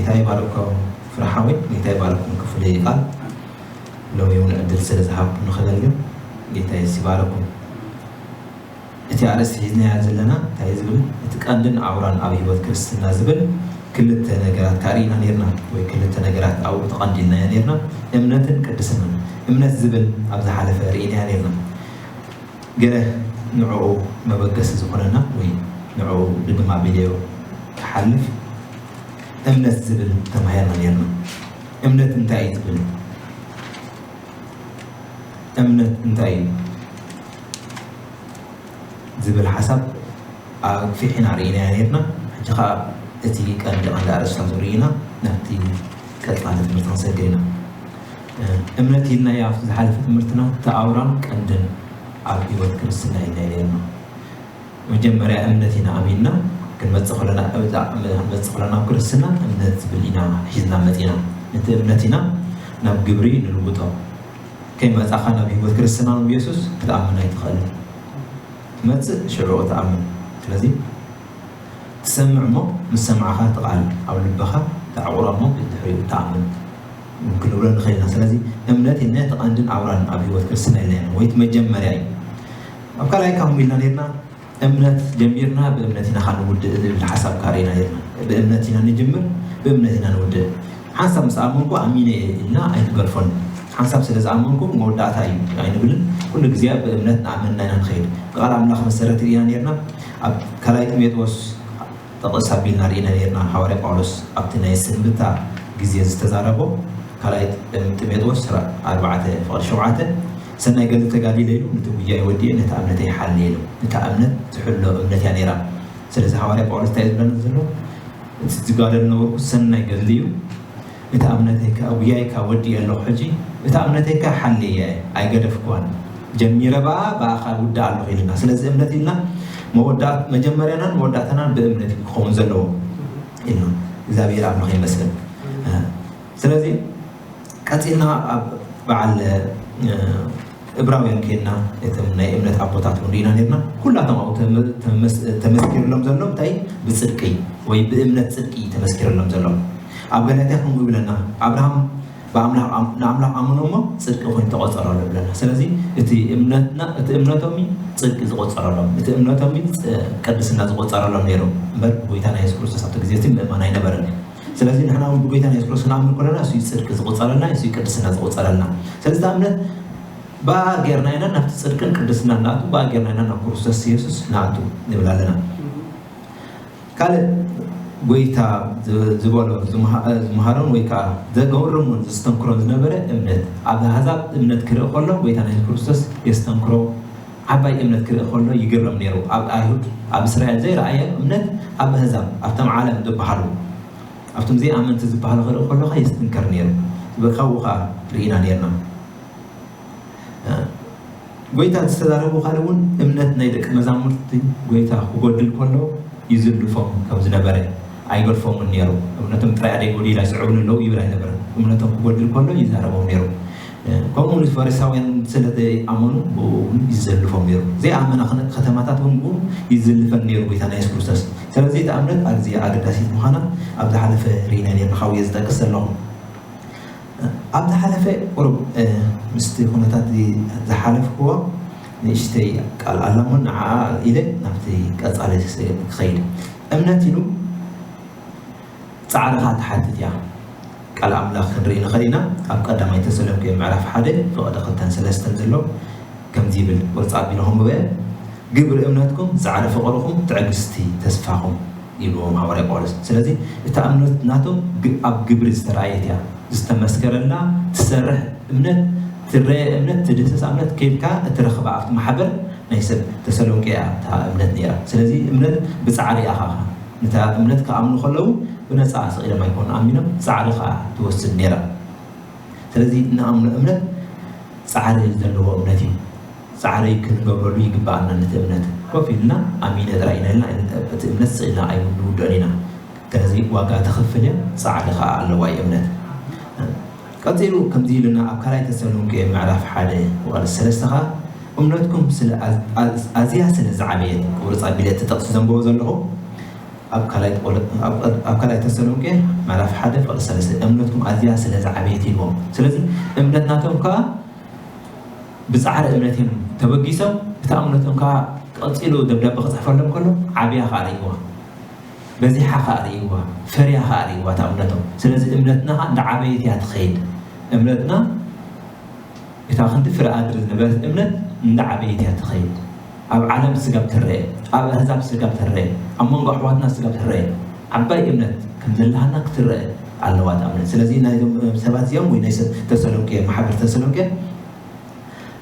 ጌታ ይባርኮም ፍርሓወይ፣ ጌታ ይባርኮም ክፍለይ ቃል ሎሚ እውን ዕድል ስለ ዝሃብኩም ንኸገልግል ጌታ ይባርኩም። እቲ ኣርእስቲ ሒዝናያ ዘለና እንታይ ዝብል? እቲ ቀንድን ኣውራን ኣብ ህይወት ክርስትና ዝብል ክልተ ነገራት ካርኢና ነርና፣ ወይ ክልተ ነገራት ኣብኡ ተቐንዲልናያ ነርና፣ እምነትን ቅድስናን። እምነት ዝብል ኣብ ዝሓለፈ ርኢናያ ነርና። ገለ ንዕኡ መበገሲ ዝኾነና ወይ ንዕኡ ድግም ኣቢለዮ ክሓልፍ እምነት ዝብል ተማሂርና ነርና። እምነት እንታይ እዩ ዝብል? እምነት እንታይ እዩ ዝብል ሓሳብ ኣግፊሕና ርኢናያ ነርና። ሕጂ ኸዓ እቲ ቀንዲ ቀንዲ ኣርእስታት ርኢና ናብቲ ቀጻሊ ትምህርቲ ክንሰግር ኢና። እምነት ኢልና ኣብቲ ዝሓለፈ ትምህርትና ተኣውራን ቀንድን ኣብ ህይወት ክርስትና ኢልና ነርና። መጀመርያ እምነት ኢና ኣሚንና ክንመጽእ ከለና እዛ ክንመጽእ ከለና ኣብ ክርስትና እምነት ዝብል ኢና ሒዝና መጺና። ነቲ እምነት ኢና ናብ ግብሪ ንልውጦ። ከይመጻኻ ናብ ህይወት ክርስትና ናብ የሱስ ክትኣምን ኣይትኽእልን። ትመጽእ ሽዑ ትኣምን። ስለዚ ትሰምዕ እሞ ምስ ሰማዕኻ ትቓል ኣብ ልብኻ ተዕቑሮ እሞ ብድሕሪኡ ትኣምን ክንብሎ ንኽእል ኢና። ስለዚ እምነት ኢልና እቲ ቀንድን ኣውራን ኣብ ህይወት ክርስትና ኢልና ኢና ወይ እቲ መጀመርያ እዩ። ኣብ ካልኣይ ከምኡ ኢልና ነርና። እምነት ጀሚርና ብእምነት ኢና ንውድእ ዝብል ሓሳብ ካርኢና ነርና። ብእምነት ኢና ንጅምር፣ ብእምነት ኢና ንውድእ። ሓንሳብ ምስ ኣመንኩ ኣሚነ እየ ኢልና ኣይንገድፎን። ሓንሳብ ስለ ዝኣመንኩ መወዳእታ እዩ ኣይንብልን። ኩሉ ግዜ ብእምነት ንኣመንና ኢና ንኸይድ። ብቃል ኣምላኽ መሰረት ርኢና ነርና። ኣብ ካልኣይ ጢሞቴዎስ ጥቕስ ኣቢልና ርኢና ነርና። ሃዋርያ ጳውሎስ ኣብቲ ናይ ስንብታ ግዜ ዝተዛረቦ ካልኣይ ጢሞቴዎስ ኣርባዕተ ፍቕዲ ሸውዓተ፣ ሰናይ ገድሊ ተጋዲለ ኢሉ፣ ነቲ ጉያ ይወድየ፣ ነታ እምነተይ ሓልየ ኢሉ። ነታ እምነት ትሕሎ እምነት እያ ነይራ። ስለዚ ሃዋርያ ጳውሎስ እንታይ እዩ ዝብለና ዘሎ? እቲ ዝጋደል ነበርኩ ሰናይ ገድሊ እዩ፣ እታ እምነተይ ከኣ ጉያይ ከኣ ወድየ ኣለኹ። ሕጂ እታ እምነተይ ከኣ ሓልየ ኣይገደፍኩዋን፣ ጀሚረ ብኣ ብኣኻ ውዳእ ኣለኹ ኢልና። ስለዚ እምነት ኢልና መወዳእት-፣ መጀመርያናን መወዳእታናን ብእምነት እዩ ክኸውን ዘለዎ ኢልና። እግዚኣብሔር ኣምላኽ ይመስገን። ስለዚ ቀጺልና ኣብ በዓል እብራውያን ኬድና እቶም ናይ እምነት ኣቦታት እውን ርኢና ነርና። ኩላቶም ኣብኡ ተመ-፣ ተመስ-፣ ተመስኪርሎም ዘሎ እንታይ? ብጽድቂ ወይ ብእምነት ጽድቂ እዩ ተመስኪርሎም ዘሎ። ኣብ ገላትያ ከምኡ ይብለና፣ ኣብርሃም ብኣምላኽ ኣም-፣ ንኣምላኽ ኣመኖ እሞ ጽድቂ ኮይኑ ተቖጸረሉ ይብለና። ስለዚ እቲ እምነትና፣ እቲ እምነቶም እዩ ጽድቂ ዝቖጸረሎም፣ እቲ እምነቶም እዩ ጽ-፣ ቅድስና ዝቖጸረሎም ነይሩ እምበር ብጎይታና የሱስ ክርስቶስ ኣብቲ ግዜ እቲ ምእማን ኣይነበረን። ስለዚ ንሕና እውን ብጎይታና የሱስ ክርስቶስ ክንኣምን ከለና እሱ እዩ ጽድቂ ዝቑጸረልና፣ እሱ እዩ ቅድስና ዝቑጸረልና። ስለዚ እታ እምነት ብኣ ጌርና ኢና ናብቲ ጽድቅን ቅድስናን ንኣቱ፣ ብኣ ጌርና ኢና ናብ ክርስቶስ የሱስ ንኣቱ ንብል ኣለና። ካልእ ጎይታ ዝ-፣ ዝበሎ ዝመሃ-፣ ዝመሃሮን ወይ ከኣ ዘገርሞን ዘስተንክሮን ዝነበረ እምነት። ኣብ ኣህዛብ እምነት ክርኢ ከሎ ጎይታና የሱስ ክርስቶስ የስተንክሮ፣ ዓባይ እምነት ክርኢ ከሎ ይግረም ነይሩ። ኣብ ኣይሁድ፣ ኣብ እስራኤል ዘይረኣዮ እምነት ኣብ ኣህዛብ፣ ኣብቶም ዓለም ዝበሃሉ፣ ኣብቶም ዘይኣመንቲ ዝበሃሉ ክርኢ ከሎ ኸኣ የስተንክር ነይሩ። ካብኡ ኸኣ ርኢና ነርና። ጎይታ ዝተዛረቦ ካልእ እውን እምነት ናይ ደቂ መዛሙርቲ ጎይታ ክጎድል ከሎ ይዝልፎም ከም ዝነበረ ኣይገድፎምን ነይሩ። እምነቶም ጥራይ ኣደይ ጎዲላ ይስዕቡኒ ኣለዉ ይብል ኣይነበረን። እምነቶም ክጎድል ከሎ ይዛረቦም ነይሩ። ከምኡ እውን ፈሪሳውያን ስለ ዘይኣመኑ ብኡ እውን ይዘልፎም ነይሩ። ዘይኣመና ከነ-፣ ከተማታት እውን ብኡ ይዝልፈን ነይሩ ጎይታና የሱስ ክርስቶስ። ስለዚ እታ እምነት ኣዝያ ኣገዳሲት ምዃና ኣብ ዝሓለፈ ርኢና ነርና፣ ካብኡ እየ ዝጠቅስ ዘለኹ። ኣብ ዝሓለፈ ቁሩብ፣ እ፣ ምስቲ ኩነታት እዚ ዝሓለፍክዎ ንእሽተይ ቃል ኣላ እሞ ንዓኣ ኢለ ናብቲ ቀጻሊ ስ-፣ ክኸይድ። እምነት ኢሉ ጻዕርኻ ትሓትት እያ። ቃል ኣምላኽ ክንርኢ ንኽእል ኢና። ኣብ ቀዳማይ ተሰሎንቄ ምዕራፍ ሓደ ፍቕዲ ክልተን ሰለስተን ዘሎ ከምዚ ይብል፣ ቁርጽ ኣቢሉ ከምኡ በለ፣ ግብሪ እምነትኩም ጻዕሪ ፍቕርኹም ትዕግስቲ ተስፋኹም ይብልዎም ሃዋርያ ጳውሎስ። ስለዚ እታ እምነት ናቶም ግ-፣ ኣብ ግብሪ ዝተረኣየት እያ፣ ዝተመስከረላ ትሰርሕ እምነት፣ ትረአ እምነት፣ ትድህሰስ እምነት ከይድካ እትረኽባ ኣብቲ ማሕበር ናይ ሰብ ተሰሎንቄ እያ እታ እምነት ነይራ። ስለዚ እምነት ብጻዕሪ እያ ኻኻ። ነታ እምነት ክኣምኑ ከለዉ ብነጻ ስቕ ኢሎም ኣይኮኑን ኣሚኖም፣ ጻዕሪ ኸኣ ትወስድ ነይራ። ስለዚ እንኣምኖ እምነት ጻዕሪ ዘለዎ እምነት እዩ። ጻዕሪ ክንገብረሉ ይግብኣና። ነቲ እምነት ኮፍ ኢልና ኣሚነ ጥራይ ኢና ኢልና እቲ እምነት ስቕ ኢልና ኣይንውድኦን ኢና። ስለዚ ዋጋ ተኽፍል እያ፣ ጻዕሪ ኸኣ ኣለዋ እያ እምነት። ቀጺሉ ከምዚ ኢሉና ኣብ ካልኣይ ተሰሎንቄ ምዕራፍ ሓደ ወቕዲ ሰለስተ ኸኣ እምነትኩም ስለ ኣዝ-፣ ኣዝ-፣ ኣዝያ ስለ ዝዓበየት፣ ቁርጽ ኣቢለ እቲ ጥቕሲ ዘንብቦ ዘለኹ፣ ኣብ ካልኣይ ቆሎ-፣ ኣብ፣ ኣብ ካልኣይ ተሰሎንቄ ምዕራፍ ሓደ ፍቕዲ ሰለስተ፣ "እምነትኩም ኣዝያ ስለ ዝዓበየት" ኢልዎም። ስለዚ እምነት ናቶም ከኣ ብጻዕሪ እምነት እዮም ተበጊሶም። እታ እምነቶም ከኣ ቀጺሉ ደብዳበ ክጽሕፈሎም ከሎ ዓብያ ከኣ ርእይዋ፣ በዚሓ ከኣ ርእይዋ፣ ፈርያ ከኣ ርእይዋ እታ እምነቶም። ስለዚ እምነትና ከኣ እንዳዓበየት እያ ትኸይድ። እምነትና እታ ክንዲ ፍረ ኣድሪ ዝነበረት እምነት እንዳዓበየት እያ ትኸይድ። ኣብ ዓለም ስጋብ ትረአ፣ ኣብ ኣህዛብ ስጋብ ትረአ፣ ኣብ መንጎ ኣሕዋትና ስጋብ ትረአ፣ ዓባይ እምነት ከም ዘለሃና ክትረአ ኣለዋ እታ እምነት። ስለዚ ናይዞም ሰባት እዚኦም ወይ ናይ ሰ-፣ ተሰሎንቄ፣ ማሕበር ተሰሎንቄ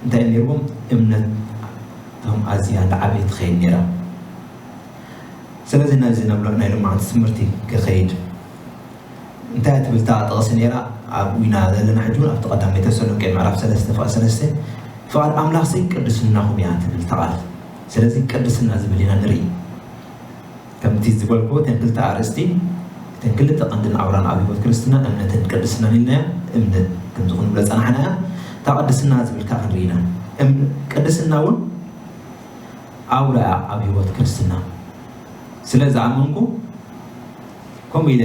እንታይ እዮም ነይርዎም? እምነቶም ኣዝያ እንዳዓበየት ትኸይድ ነይራ። ስለዚ ናይዚ ነብሎ ናይ ሎማዓንቲ ትምህርቲ ክኸይድ እንታይ ትብል እታ ጥቕሲ ነይራ? ኣብ ኢና ዘለና ሕጂ እውን ኣብቲ ቀዳማይ ተሰሎንቄ ምዕራፍ ሰለስተ ፍቕዲ ሰለስተ፣ "ፍቓድ ኣምላኽሲ ቅድስናኹም እያ" ትብል እታ ቃል። ስለዚ ቅድስና ዝብል ኢና ንርኢ። ከምቲ ዝበልኩ እተን ክልተ ኣርእስቲ፣ እተን ክልተ ቀንድን ኣውራን ኣብ ህይወት ክርስትና እምነትን ቅድስናን ኢልናዮ። እምነት ከምዚ ክንብሎ ጸናሕና እያ። እታ ቅድስና ዝብል ከኣ ክንርኢ ኢና። እም-፣ ቅድስና እውን ኣውራ እያ ኣብ ህይወት ክርስትና። ስለ ዝኣመንኩ ከምኡ ኢለ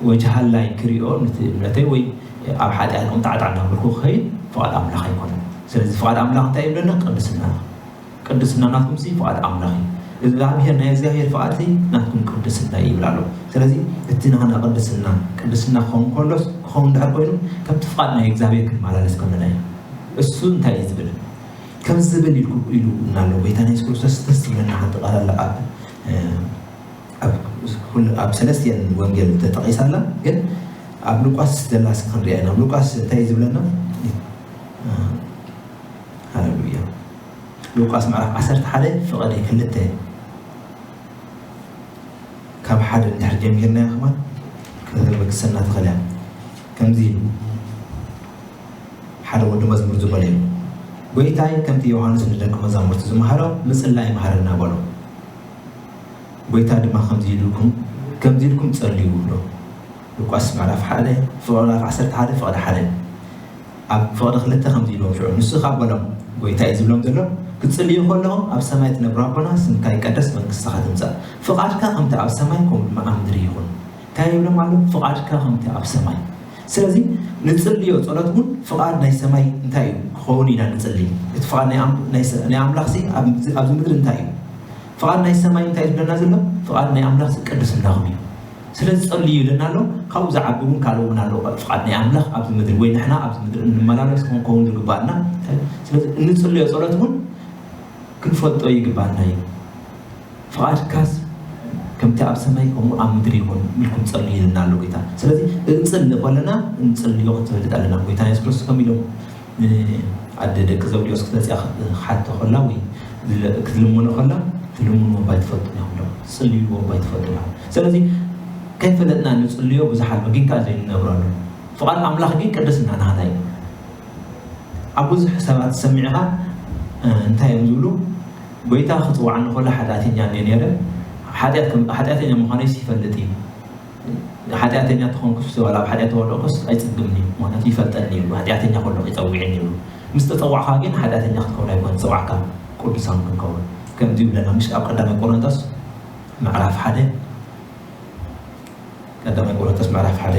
ወጅሃላይ ክሪኦ ነቲ እምነተይ ወይ ኣብ ሓጢኣት ቁምጣዕጣዕ እናበልኩ ክኸይድ ፍቓድ ኣምላኽ ኣይኮነን። ስለዚ ፍቓድ ኣምላኽ እንታይ ይብለና? ቅድስና። ቅድስና ናትኩምሲ ፍቓድ ኣምላኽ እዩ። እግዚኣብሔር፣ ናይ እግዚኣብሔር ፍቓድሲ ናትኩም ቅድስና እዩ ይብል ኣሎ። ስለዚ እቲ ናህና ቅድስና፣ ቅድስና ክኸውን ከሎስ፣ ክኸውን እንድሕር ኮይኑ፣ ከምቲ ፍቓድ ናይ እግዚኣብሔር ክንመላለስ ከለና እዩ። እሱ እንታይ እዩ ዝብል? ከምዚ ዝብል ኢልኩ-፣ ኢሉ እናሎ ጎይታና የሱስ ክርስቶስ ደስ ዝብለና ሓንቲ ቃል ኣላ ኣብ፣ እ፣ ኣብ ኩሉ፣ ኣብ ሰለስቲአን ወንጌል ተጠቒሳ ኣላ። ግን ኣብ ሉቃስ ዘላ እስኪ ክንሪኣ ኢና። ኣብ ሉቃስ እንታይ እዩ ዝብለና? እ፣ ሃሌሉያ። ሉቃስ ምዕራፍ ዓሰርተ ሓደ ፍቕዲ ክልተ፣ ካብ ሓደ እንድሕር ጀሚርናዮ ከማን ከተበግሰና ትኽእል እያ። ከምዚ ኢሉ ሓደ ወዲ መዝሙር ዝበሎ እዩ። "ጎይታይ ከምቲ ዮሃንስ ንደቂ መዛሙርቱ ዝመሃሮም ምጽላይ መሃረና" በሎ። ጎይታ ድማ ከምዚ ኢልኩም፣ ከምዚ ኢልኩም ጸልዩ ብሎ። ሉቃስ ምዕራፍ ሓደ፣ ምዕራፍ ዓሰርተ ሓደ ፍቕዲ ሓደ። ኣብ ፍቕዲ ክልተ ከምዚ ኢልዎም ሽዑ፣ ንሱ ካብ በሎም፣ ጎይታ እዩ ዝብሎም ዘሎ፣ "ክትጽልዩ ከለኹም ኣብ ሰማይ ትነብር ኣቦና፣ ስምካ ይቀደስ፣ መንግስትኻ ትምጻእ፣ ፍቓድካ ከምቲ ኣብ ሰማይ ከምኡ ድማ ኣብ ምድሪ ይኹን።" እንታይ ይብሎም ኣሎ? "ፍቓድካ ከምቲ ኣብ ሰማይ።" ስለዚ ንጽልዮ ጸሎት እውን ፍቓድ ናይ ሰማይ እንታይ እዩ ክኸውን ኢና ንጽሊ። እቲ ፍቓድ ናይ ኣም-፣ ናይ ሰ-፣ ናይ ኣምላኽሲ ኣብ፣ ኣብዚ ምድሪ እንታይ እዩ? ፍቓድ ናይ ሰማይ እንታይ ዝብለና ዘሎ? ፍቓድ ናይ ኣምላኽሲ ቅድስናኹም እዩ። ስለዚ ጸልዩ ይብለና ኣሎ። ካብኡ ዝዓቢ እውን ካልእ እውን ኣሎ። ፍቓድ ናይ ኣምላኽ ኣብዚ ምድሪ ወይ ንሕና ኣብዚ ምድሪ እንመላለስ ክንከውን ዝግባኣና። ስለዚ እንጽልዮ ጸሎት እውን ክንፈልጦ ይግባኣና እዩ። ፍቓድካስ ከምቲ ኣብ ሰማይ ከምኡ ኣብ ምድሪ ይኹን ኢልኩም ጸልዩ ይብለና ኣሎ ጎይታ። ስለዚ እንጽሊ ከለና እንጽልዮ ክንፈልጥ ኣለና። ጎይታ የሱስ ክርስቶስ ከም ኢሎም ኣደ ደቂ ዘብዴዎስ ክትመጽኣ ክትሓቶ ከላ ወይ ክትልምኖ ከላ፣ "ትልምንዎ እባ ኣይትፈልጡን ኢኹም" ኢሎም፣ "ትጽልይዎ እባ ኣይትፈልጡን ኢኹም።" ስለዚ ከይፈለጥና ንጽልዮ ብዙሕ ኣሎ፣ ግን ከኣ ዘይንነብረሉ። ፍቓድ ኣምላኽ ግን ቅድስና ናህና እዩ። ኣብ ብዙሕ ሰባት ሰሚዕኻ፣ እ፣ እንታይ እዮም ዝብሉ? "ጎይታ ክጽውዓኒ ከሎ ሓጢኣተኛ እንድየ ነይረ፣ ሓጢኣት ከም፣ ሓጢኣተኛ ምዃነይስ ይፈልጥ እዩ። ሓጢኣተኛ ተኾንኩስ ዋላ ኣብ ሓጢኣት ተወደቕኩስ ኣይጽግምን እዩ፣ ምኽንያቱ ይፈልጠኒ እዩ፣ ሓጢኣተኛ ከሎ ይጸውዕኒ እዩ። ምስ ተጸዋዕካ ግን ሓጢኣተኛ ክትከውን ኣይኮን ዝጸዋዕካ፣ ቅዱሳን ክንከውን።" ከምዚ ይብለና፣ ምሽ ኣብ ቀዳማይ ቆሮንቶስ ምዕራፍ ሓደ፣ ቀዳማይ ቆሮንቶስ ምዕራፍ ሓደ።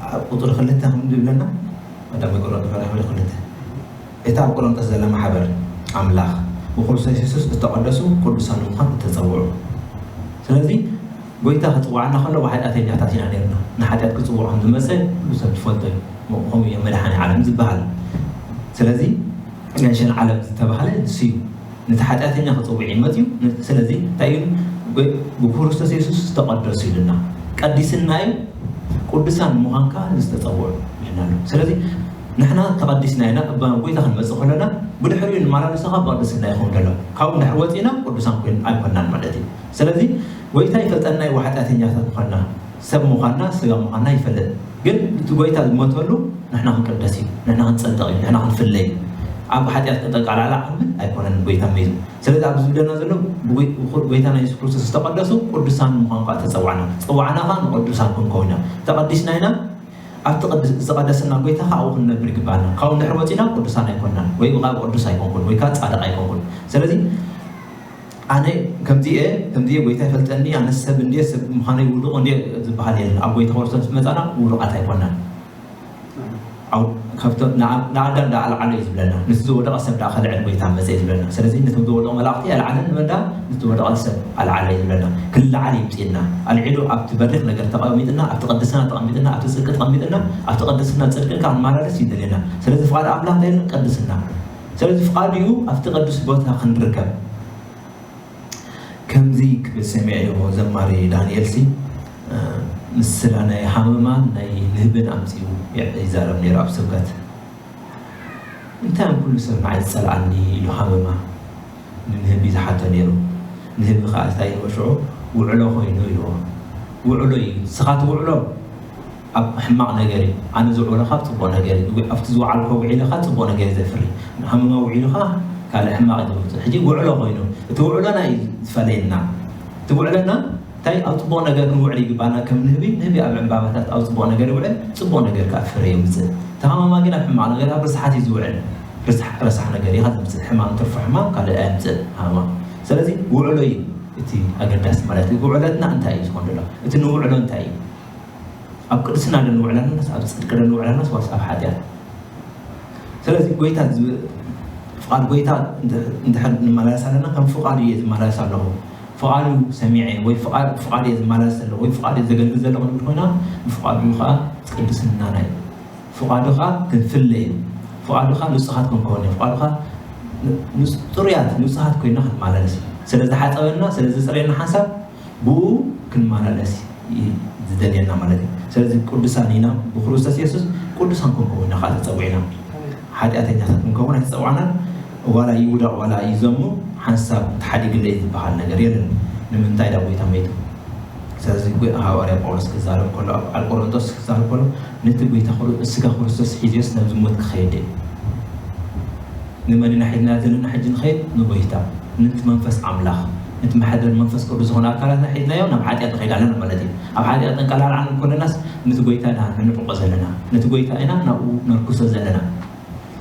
ኣብ ቁጽሪ ክልተ ከምዚ ይብለና፣ ቀዳማይ ቆሮንቶስ ምዕራፍ ሓደ ክልተ። "እታ ኣብ ቆሮንቶስ ዘላ ማሕበር ኣምላኽ ብክርስቶስ የሱስ እተቐደሱ ቅዱሳን ንምዃን እተጸውዑ።" ስለዚ ጎይታ ክጽውዓና ከሎ ብሓጢኣተኛታት ኢና ነርና። ንሓጢኣት ክጽውዖም ዝመጸ ኩሉ ሰብ ዝፈልጦ እዩ። ከምኡ እዩ መድሓኒ ዓለም ዝበሃል። ስለዚ ናይ ሸን ዓለም ዝተባህለ ንሱ እዩ። ነቲ ሓጢኣተኛ ክጽውዕ እዩ መጽዩ። ን-፣ ስለዚ እንታይ እዩ? ጎይ-፣ ብክርስቶስ የሱስ ዝተቐደሱ ኢሉና። ቀዲስና እዩ፣ ቅዱሳን ንምዃን ከኣ ዝተጸውዑ ኢሉና ኣሎ። ስለዚ ንሕና ተቐዲስና ኢና፣ እባ ጎይታ ክንመጽእ ከለና ብድሕሪኡ ንመላለሶ ካብ ቅድስና ይኸውን ዘሎ። ካብኡ እንድሕር ወጺእና ቅዱሳን ኮይን-፣ ኣይኮንናን ማለት እዩ። ስለዚ ጎይታ ይፈልጠና እዩ፣ ሓጢኣተኛታት ምዃንና፣ ሰብ ምዃንና፣ ስጋ ምዃንና ይፈልጥ። ግን እቲ ጎይታ ዝሞተሉ ንሕና ክንቅደስ እዩ፣ ንሕና ክንጸድቕ እዩ፣ ንሕና ክንፍለ እዩ። ኣብ ሓጢኣት ክንጠቃላላ ክንብል ኣይኮነን ጎይታ መይዙ። ስለዚ ኣብዚ ዝብለና ዘሎ ብጎይ-፣ ብጎይታና የሱስ ክርስቶስ ዝተቐደሱ ቅዱሳን ምዃን ከኣ ተጸዋዕና። ጸዋዕና ከኣ ንቅዱሳን ክንከውን ኢና። ተቐዲስና ኢና፣ ኣብቲ ቅድስ-፣ ዝቐደሰና ጎይታ ከኣ ኣብኡ ክንነብር ይግባና። ካብኡ እንድሕር ወጺና ቅዱሳን ኣይኮናን፣ ወይ ካብ ቅዱስ ኣይኮንኩን፣ ወይ ካብ ጻድቕ ኣይኮንኩን። ስለዚ ኣነ ከምዚ እየ፣ ከምዚ እየ፣ ጎይታ ይፈልጠኒ፣ ኣነ ሰብ እንድየ፣ ሰብ ምዃነይ ውዱቕ እንድየ ዝበሃል የለን። ኣብ ጎይታ ክርስቶስ መጻና ውዱቓት ኣይኮናን። ኣብ-፣ ካብቶም ንኣ-፣ ንኣዳም ደኣ ኣልዓሎ እዩ ዝብለና። ነቲ ዝወደቐ ሰብ ደኣ ከልዕል ጎይታ መጸ እዩ ዝብለና። ስለዚ ነቶም ዝወደቑ መላእኽቲ ኣልዓለን ንመን ደኣ? ነቲ ዝወደቐ ሰብ ኣልዓለ እዩ ዝብለና። ክልዓል እዩ ምጺእና። ኣልዒሉ ኣብቲ በሪኽ ነገር ተቐሚጥና፣ ኣብቲ ቅድስና ተቐሚጥና፣ ኣብቲ ጽድቂ ተቐሚጥና፣ ኣብቲ ቅድስና ጽድቅን ከዓ ክንመላለስ እዩ ደልየና። ስለዚ ፍቓድ ኣምላኽ እንታይ እዩ? ቅድስና። ስለዚ ፍቓዱ እዩ ኣብቲ ቅዱስ ቦታ ክንርከብ። ከምዚ ክብል ሰሚዐዮ ዘማሪ ዳንኤል ሲ፣ እ፣ ምስላ ናይ ሃመማን ናይ ንህብን ኣምጺኡ የ-፣ ይዛረብ ነይሩ ኣብ ስብከት። እንታይ እም ኩሉ ሰብ ንዓይ ዝጸልኣኒ ኢሉ ሃመማ ንንህቢ ዝሓቶ ነይሩ። ንህቢ ከኣ እንታይ ኢልዎ ሽዑ? ውዕሎ ኮይኑ ኢልዎ። ውዕሎ እዩ። ንስኻ ትውዕሎ ኣብ ሕማቕ ነገር እዩ። ኣነ ዝውዕሎ ካብ ጽቡቕ ነገር እዩ። ኣብቲ ዝወዓልኮ ውዒለ ካብ ጽቡቕ ነገር እዩ ዘፍሪ። ሃመማ ውዒሉ ከኣ ካልእ ሕማቕ እዩ ዘምጽእ። ሕጂ ውዕሎ ኮይኑ፣ እቲ ውዕሎና እዩ ዝፈለየና። እቲ ውዕሎና እንታይ ኣብ ጽቡቕ ነገር ክንውዕል ይግባና። ከም ንህቢ፣ ንህቢ ኣብ ዕምባባታት ኣብ ጽቡቕ ነገር ይውዕል፣ ጽቡቕ ነገር ከኣ ፍረ የውጽእ። እቲ ሃመማ ግን ኣብ ሕማቕ ነገር፣ ኣብ ርስሓት እዩ ዝውዕል። ርስሓ-፣ ረሳሕ ነገር እዩ ዘምጽእ። ሕማም፣ ትርፎ ሕማም ካልእ ኣየምጽእ ሃመማ። ስለዚ ውዕሎ እዩ እቲ ኣገዳሲ ማለት እዩ። ውዕለትና እንታይ እዩ ዝኾን ዘሎ? እቲ ንውዕሎ እንታይ እዩ? ኣብ ቅድስና ዶ ንውዕል ኣለናስ ኣብ ጽድቂ ዶ ንውዕል ኣለናስ ዋስ ኣብ ሓጢኣት? ስለዚ ጎይታ ዝብ-፣ ፍቓድ ጎይታ እንድ-፣ እንድሕር ንመላለስ ኣለና፣ ከም ፍቓዱ እየ ዝመላለስ ኣለኹ። ፍቓዱ ሰሚዐ ወይ ፍቓድ-፣ ፍቓዱ እየ ዝመላለስ ዘለኹ ወይ ፍቓዱ እየ ዘገልግል ዘለኹ ንብል ኮይና፣ ብፍቓዱ ከኣ ቅድስናና እዩ። ፍቓዱ ከኣ ክንፍለ እዩ። ፍቓዱ ከኣ ንጹሃት ክንከውን እዩ። ፍቓዱ ከኣ ን-፣ ንጹ-፣ ጽሩያት፣ ንጹሃት ኮይና ክንመላለስ እዩ። ስለ ዝሓጸበና፣ ስለ ዝጽረየና ሓንሳብ ብኡ ክንመላለስ እዩ ዝደልየና ማለት እዩ። ስለዚ ቅዱሳን ኢና፣ ብክርስቶስ የሱስ ቅዱሳን ክንከውን ኢና ከዓ ተጸዊዕና። ሓጢኣተኛታት ክንከውን ኣይተጸዋዕናን። ዋላ ይውደቕ ዋላ ይዘሙ ሓንሳብ ተሓዲግለይ ዝበሃል ነገር የለን። ንምንታይ ዳ ጎይታ መይቱ? ስለዚ ጎ-፣ ሃዋርያ ጳውሎስ ክዛረብ ከሎ፣ ኣብ በዓል ቆሮንቶስ ክዛረብ ከሎ፣ ነቲ ጎይታ ክሩ-፣ ስጋ ክርስቶስ ሒዝዮስ ናብዚ ሞት ክኸይድ እየ። ንመን ኢና ሒዝና ዘለና ሕጂ ንኸይድ? ንጎይታ፣ ነቲ መንፈስ ኣምላኽ፣ ነቲ መሓደሪ መንፈስ ቅዱስ ዝኾነ ኣካላትና ሒዝናዮ ናብ ሓጢኣት ንኸይድ ኣለና ማለት እዩ። ኣብ ሓጢኣት እንቀላልዓን እንኮለናስ ነቲ ጎይታ ኢና ነንዕቆ ዘለና፣ ነቲ ጎይታ ኢና ናብኡ ነርክሶ ዘለና።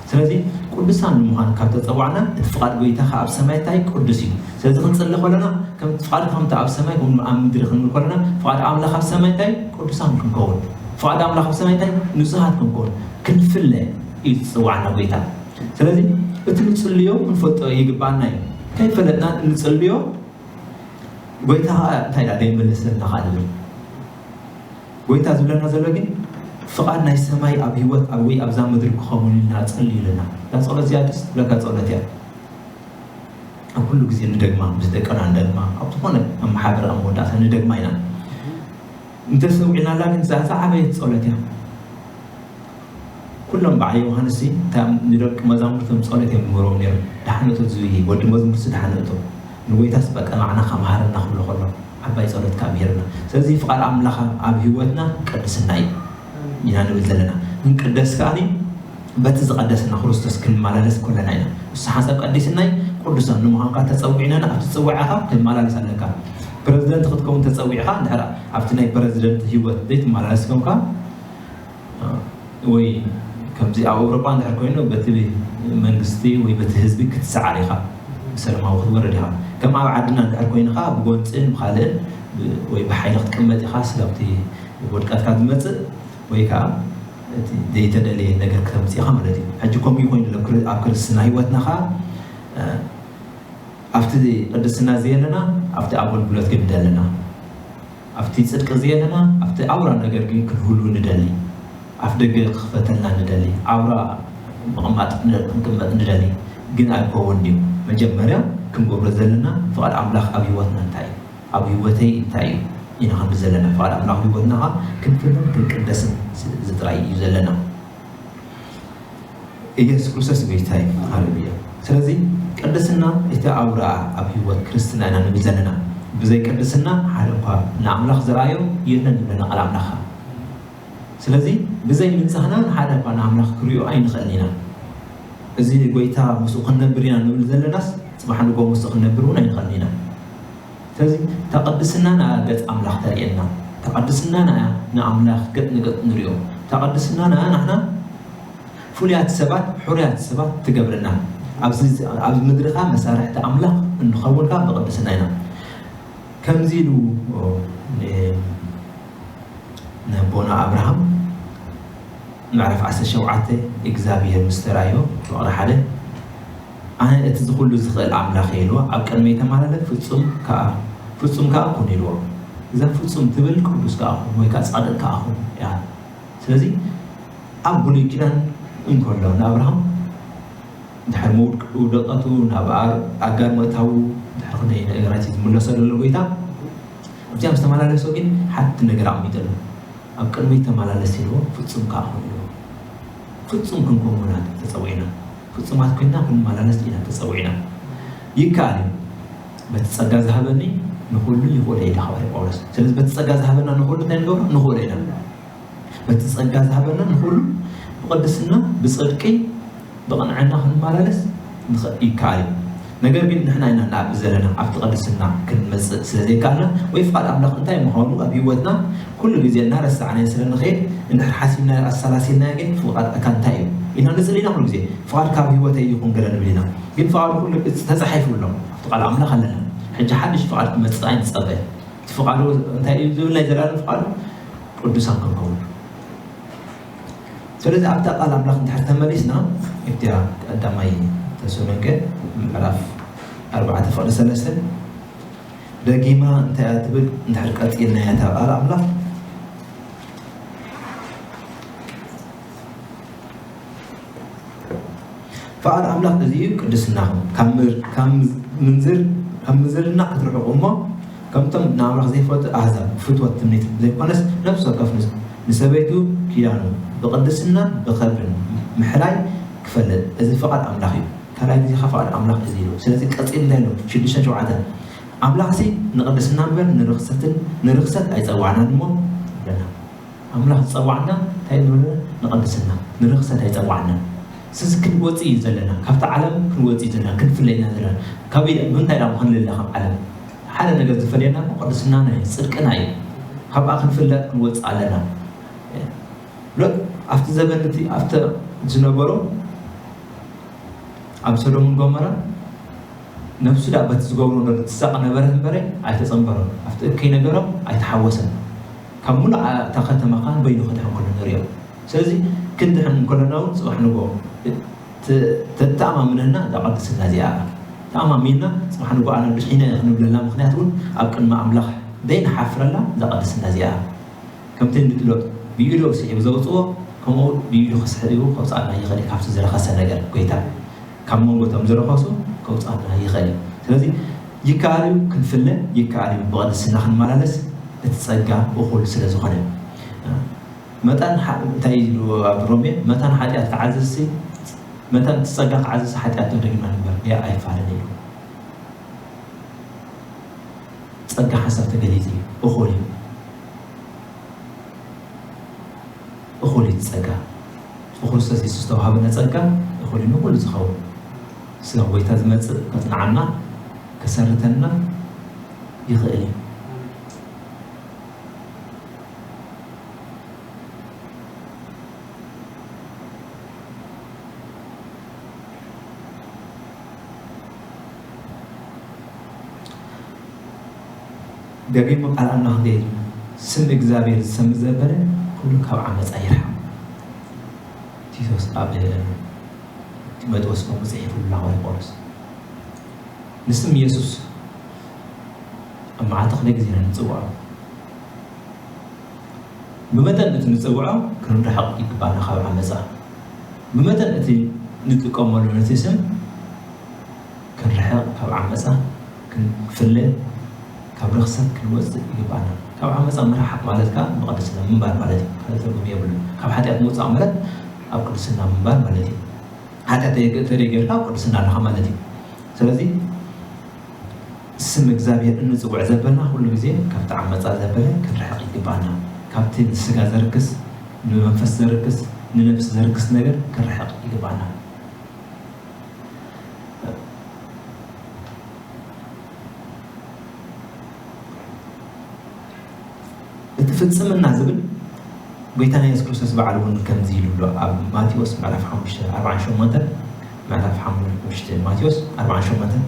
ስለዚ ቅዱሳን ንምዃን ካብ ተጸዋዕና፣ እቲ ፍቓድ ጎይታ ከኣ ኣብ ሰማይ እንታይ ቅዱስ እዩ። ስለዚ ክንጽሊ ከለና፣ ከም ፍቓድ ከምቲ ኣብ ሰማይ ከምኡ ኣብ ምድሪ ክንብል ከለና፣ ፍቓድ ኣምላኽ ኣብ ሰማይ እንታይ ቅዱሳን ክንከውን፣ ፍቓድ ኣምላኽ ኣብ ሰማይ እንታይ ንጹሃት ክንከውን፣ ክንፍለ እዩ ዝጽዋዕና ጎይታ። ስለዚ እቲ ንጽልዮ ክንፈልጦ ይግባኣና እዩ። ከይፈለጥና ንጽልዮ፣ ጎይታ ከኣ እንታይ ደኣ ዘይመለሰልና ከኣ ንብል። ጎይታ ዝብለና ዘሎ ግን ፍቓድ ናይ ሰማይ ኣብ ህይወት ኣብ ወይ ኣብዛ ምድሪ ክኸውን ኢልና ጸልዩ ኢለና። እዛ ጸሎት እዚኣ ደስ ትብለካ ጸሎት እያ። ኣብ ኩሉ ግዜ ንደግማ፣ ምስ ደቅና ንደግማ፣ ኣብ ዝኾነ ኣብ መሓደር ኣብ መወዳእታ ንደግማ ኢና። እንተሰዊዕናላ ግን እዛ ዝዓበየት ጸሎት እያ። ኩሎም በዓል ዮሃንስ ሲ፣ እታ ንደቂ መዛሙርቶም ጸሎት እዮም ዝምህሮም ነይሮም። ደሓን እቶ ዝብኢ፣ ወዲ መዝሙርሲ ደሓን እቶ። ንጎይታስ በቃ ንዓና ከመሃረና ክብሎ ከሎ፣ ዓባይ ጸሎት ካብ ምህርና። ስለዚ ፍቓድ ኣምላኽ ኣብ ህይወትና ቅድስና እዩ ኢና ንብል ዘለና። ክንቅደስ ከኣኒ በቲ ዝቐደሰና ክርስቶስ ክንመላለስ ከለና ኢና። ንሱ ሓንሳብ ቀዲስናይ ቅዱሳን ንምዃንካ ተጸዊዕናና ኣብቲ ጽዋዕኻ ክንመላለስ ኣለካ። ፕረዚደንት ክትከውን ተጸዊዕኻ እንድሕር ኣብቲ ናይ ፕረዚደንት ህይወት ዘይትመላለስ ኮንካ፣ ወይ ከምዚ ኣብ ኣውሮጳ እንድሕር ኮይኑ በቲ መንግስቲ ወይ በቲ ህዝቢ ክትሰዓር ኢኻ፣ ብሰላማዊ ክትወርድ ኢኻ። ከም ኣብ ዓድና እንድሕር ኮይንኻ ብጎንፅን ብኻልእን ብ-፣ ወይ ብሓይሊ ክትቅመጥ ኢኻ፣ ስጋብቲ ውድቀትካ ዝመፅእ ወይ ከዓ እቲ ዘይተደለየ ነገር ክተምፅእ ኢኻ ማለት እዩ። ሕጂ ከምኡ ኮይኑ ኣብ ክር-፣ ኣብ ክርስትና ህይወትና ከዓ፣ እ፣ ኣብቲ ቅድስና ዘየለና ኣብቲ ኣገልግሎት ግን ደለና። ኣብቲ ጽድቂ ዘየለና ኣብቲ ኣውራ ነገር ግን ክንህሉ ንደሊ። ኣፍ ደገ ክኽፈተልና ንደሊ። ኣውራ ምቕማጥ ን-፣ ክንቅመጥ ንደሊ። ግን ኣይከውን ድዩ? መጀመርያ ክንገብሮ ዘለና ፍቓድ ኣምላኽ ኣብ ህይወትና እንታይ እዩ? ኣብ ህይወተይ እንታይ እዩ? ኢና ክንብል ዘለና። ፍቓድ ኣምላኽ ኣብ ህይወትና ኸኣ ክንፍለን ክንቅደስን ዝ-፣ ዝጥራይ እዩ ዘለና። ኢየሱስ ክርስቶስ ጎይታ እዩ። ሃሌሉያ። ስለዚ ቅድስና እቲ ኣውራ ኣብ ህይወት ክርስትና ኢና ንብል ዘለና። ብዘይ ቅድስና ሓደ እኳ ንኣምላኽ ዝረኣዮ የለን ይብለና ቃል ኣምላኽ። ስለዚ ብዘይ ምንጻህና ንሓደ እኳ ንኣምላኽ ክርእዮ ኣይንኽእልን ኢና። እዚ ጎይታ ምስኡ ክንነብር ኢና ንብል ዘለናስ ጽባሕ ንግሆ ምስኡ ክንነብር እውን ኣይንኽእልን ኢና። ስለዚ እታ ቅድስና ንኣ ገጽ ኣምላኽ ተርእየና። እታ ቅድስና ንኣ ንኣምላኽ ገጽ ንገጽ ንርእዮ። እታ ቅድስናና ንሕና ፍሉያት ሰባት፣ ሕሩያት ሰባት ትገብረና። ኣብዚ፣ ኣብ ምድርኻ መሳርሕቲ ኣምላኽ እንኸውን ከኣ ብቅድስና ኢና። ከምዚ ኢሉ ን-፣ ነቦና ኣብርሃም ምዕራፍ ዓሰርተ ሸውዓተ እግዚኣብሔር ምስ ተራእዮ፣ ፍቕሪ ሓደ፣ ኣነ እቲ ዝኹሉ ዝኽእል ኣምላኽ እየ ኢልዎ፣ ኣብ ቅድመይ ተመላለስ፣ ፍጹም ከኣ፣ ፍጹም ከኣ ኩን ኢልዎ። እዛ ፍጹም ትብል ቅዱስ ከኣ ኩን ወይ ከኣ ጻድቕ ከኣ ኩን እያ። ስለዚ ኣብ ብሉይ ኪዳን እንከሎ ንኣብርሃም ድሕሪ ምውድ-፣ ውደቀቱ ናብ ኣር-፣ ኣጋር ምእታዉ ድሕሪ ክንደይ ነገራት እዩ ዝምለሰሉ ዘሎ ጎይታ። ኣብዚኣ ምስ ተመላለሶ ግን ሓንቲ ነገር ኣቕሚጡ ኣሎ። ኣብ ቅድመይ ተመላለስ ኢልዎ፣ ፍጹም ከኣ ኩን ኢልዎ። ፍጹም ክንከውን ኢና ተጸዊዕና። ፍጹማት ኮይንና ክንመላለስ ኢና ተጸዊዕና። ይከኣል እዩ። በቲ ጸጋ ዝሃበኒ ንኹሉ ይኽእሎ እዩ ኢሉ ሃዋርያ ጳውሎስ። ስለዚ በቲ ጸጋ ዝሃበና ንኹሉ እንታይ ንገብሮ? ንኽእሎ ኢና። በቲ ጸጋ ዝሃበና ንኹሉ ብቅድስና፣ ብጽድቂ፣ ብቕንዕና ክንመላለስ ንኸ-፣ ይከኣል እዩ። ነገር ግን ንሕና ኢና ንኣቢ ዘለና ኣብቲ ቅድስና ክንመጽእ ስለ ዘይከኣልና ወይ ፍቓድ ኣምላኽ እንታይ ምዃኑ ኣብ ህይወትና ኩሉ ግዜ እናረሳዕናዮ ስለ ንኸይድ፣ እንድሕር ሓሲብናዮ ኣሰላሲልናዮ ግን ፍቓድካ እንታይ እዩ? ኢልና ንጽሊ ኢና ኩሉ ግዜ። ፍቓድካ ኣብ ህይወተይ ይኹን ገለ ንብል ኢና። ግን ፍቓዱ ኩሉ ግዜ ተጻሒፉ ኣሎ። ኣብቲ ቃል ኣምላኽ ኣለና። ሕጂ ሓድሽ ፍቓድ ክመጽእ ኣይንጸበ። እቲ ፍቓዱ እንታይ እዩ ዝብል ናይ ዘላለም ፍቓዱ? ቅዱሳን ክንከውን። ስለዚ ኣብታ ቃል ኣምላኽ እንድሕር ተመሊስና፣ ኣብታ ቀዳማይ ተሰሎንቄ ምዕራፍ ኣርባዕተ ፍቕዲ ሰለስተ ደጊማ እንታይ እያ ትብል? እንድሕር ቀጺልናያ እታ ቃል ኣምላኽ፣ ፍቓድ ኣምላኽ እዚ እዩ፣ ቅድስናኹም። ካብ ምር-፣ ካብ ምንዝር-፣ ካብ ምንዝርና ክትርሕቑ እሞ፣ ከምቶም ንኣምላኽ ዘይፈልጡ ኣህዛብ ፍትወት ትምኒት ዘይኮነስ፣ ነፍሲ ወከፍ ንስ-፣ ንሰበይቱ ኪዳኑ ብቅድስናን ብኸብርን ምሕላይ ክፈልጥ፣ እዚ ፍቓድ ኣምላኽ እዩ። ካልኣይ ግዜ ከኣ ፍቓድ ኣምላኽ እዚ እዩ። ስለዚ ቀጺሉ እንታይ ኣሎ? ሽዱሽተን ሸውዓተን፣ ኣምላኽሲ ንቅድስና እምበር ንርኽሰትን፣ ንርኽሰት ኣይጸዋዕናን እሞ ይብለና። ኣምላኽ ዝጸዋዕና እንታይ ንብሎ? ንቅድስና፣ ንርኽሰት ኣይጸዋዕናን። ስለዚ ክንወጽእ እዩ ዘለና፣ ካብቲ ዓለም ክንወጽእ እዩ ዘለና፣ ክንፍለ ኢና ዘለና። ካበይ፣ ብምንታይ ዳሞ ክንልለ ካብ ዓለም? ሓደ ነገር ዝፈልየና እኮ ቅድስናና እዩ፣ ጽድቅና እዩ። ካብኣ ክንፍለ ክንወጽእ ኣለና። ሎጥ ኣብቲ ዘበን እቲ፣ ኣብቲ ዝነበሮ ኣብ ሰዶምን ጎመራ ነብሱ ዳ በቲ ዝገብሮ ነገር ትሳቐ ነበረት እምበረ ኣይተጸንበሮን። ኣብቲ እከይ ነገሮም ኣይተሓወሰን። ካብ ሙሉእ ኣ-፣ እታ ከተማ ከኣ በይኑ ክድሕን ከሎ ንርእዮ። ስለዚ ክንድሕን እንከለና እውን ጽባሕ ንግሆ ተ-፣ ተተኣማምነና እዛ ቅድስና እዚኣ። ተኣማሚንና ጽባሕ ንግሆ ኣነ ድሒነ ክንብለላ ምኽንያት እውን ኣብ ቅድሚ ኣምላኽ ዘይንሓፍረላ እዛ ቅድስና እዚኣ። ከምቲ ንሎጥ ብኢዱ ስሒቡ ዘውጽኦ፣ ከምኡ ብኢዱ ክስሕቡ ከውጽኣና ይኽእል እዩ። ካብቲ ዝረኸሰ ነገር ጎይታ ካብ መንጎ እቶም ዝረኸሱ ከውጽኣና ይኽእል እዩ። ስለዚ ይከኣል እዩ ክንፍለ፣ ይከኣል እዩ ብቕድስና ክንመላለስ፣ እቲ ጸጋ እኹል ስለ ዝኾነ። መታን ሓ-፣ እንታይ ኢሉ ኣብ ሮሜ? መታን ሓጢኣት ክዓዝዝሲ፣ መታን እቲ ጸጋ ክዓዝዝ ሓጢኣት ዶ ደጊምና ንግበር? ያ ኣይፋልን ኢሉ። ጸጋ ሓሳብ ተገሊጹ እዩ። እኹል እዩ። እኹል እዩ ጸጋ። ብክርስቶስ የሱስ ዝተዋህበና ጸጋ እኹል እዩ ንኹሉ ዝኸውን። ስለ ጎይታ ዝመጽእ ከጽንዓና፣ ከሰርተና ይኽእል እዩ። ደጊሙ ቃል ኣምላኽ እንታይ ኢሉ? ስም እግዚኣብሔር ዝሰምዕ ዘበለ ኩሉ ካብ ዓመፃ ይርሓቕ። ቲቶስ ኣብ ጢሞቴዎስ ከምኡ ጽሒፉ ኣሎ ሃዋርያ ጳውሎስ። ንስም ኢየሱስ ኣብ መዓልቲ ክንደይ ግዜ ኢና ንጽውዖ? ብመጠን እቲ ንጽውዖ ክንርሕቕ ይግባና ካብ ዓመጻ። ብመጠን እቲ ንጥቀመሉ ነቲ ስም ክንርሕቕ፣ ካብ ዓመጻ ክንፍለ፣ ካብ ርኽሰት ክንወጽእ ይግባና። ካብ ዓመጻ ምርሓቕ ማለት ከኣ ብቕድስና ምንባር ማለት እዩ። ካልእ ትርጉም የብሉን። ካብ ሓጢኣት ምውጻእ ማለት ኣብ ቅድስና ምንባር ማለት እዩ። ሓጢኣት ተደይ-፣ ተደይ ጌርካ ኣብ ቅድስና ኣለኻ ማለት እዩ። ስለዚ ስም እግዚኣብሔር እንጽውዕ ዘበልና ኩሉ ግዜ ካብቲ ዓመጻ ዘበለ ክንርሕቕ ይግባና። ካብቲ ንስጋ ዘርክስ፣ ንመንፈስ ዘርክስ፣ ንነብሲ ዘርክስ ነገር ክንርሕቕ ይግባና። እቲ ፍጽምና ዝብል ጎይታና የሱስ ክርስቶስ ባዕሉ እውን ከምዚ ኢሉ ኣሎ ኣብ ማቴዎስ ምዕራፍ ሓሙሽተ ኣርባዓን ሸሞንተን፣ ምዕራፍ ሓሙሽተ ማቴዎስ ኣርባዓን ሸሞንተን፣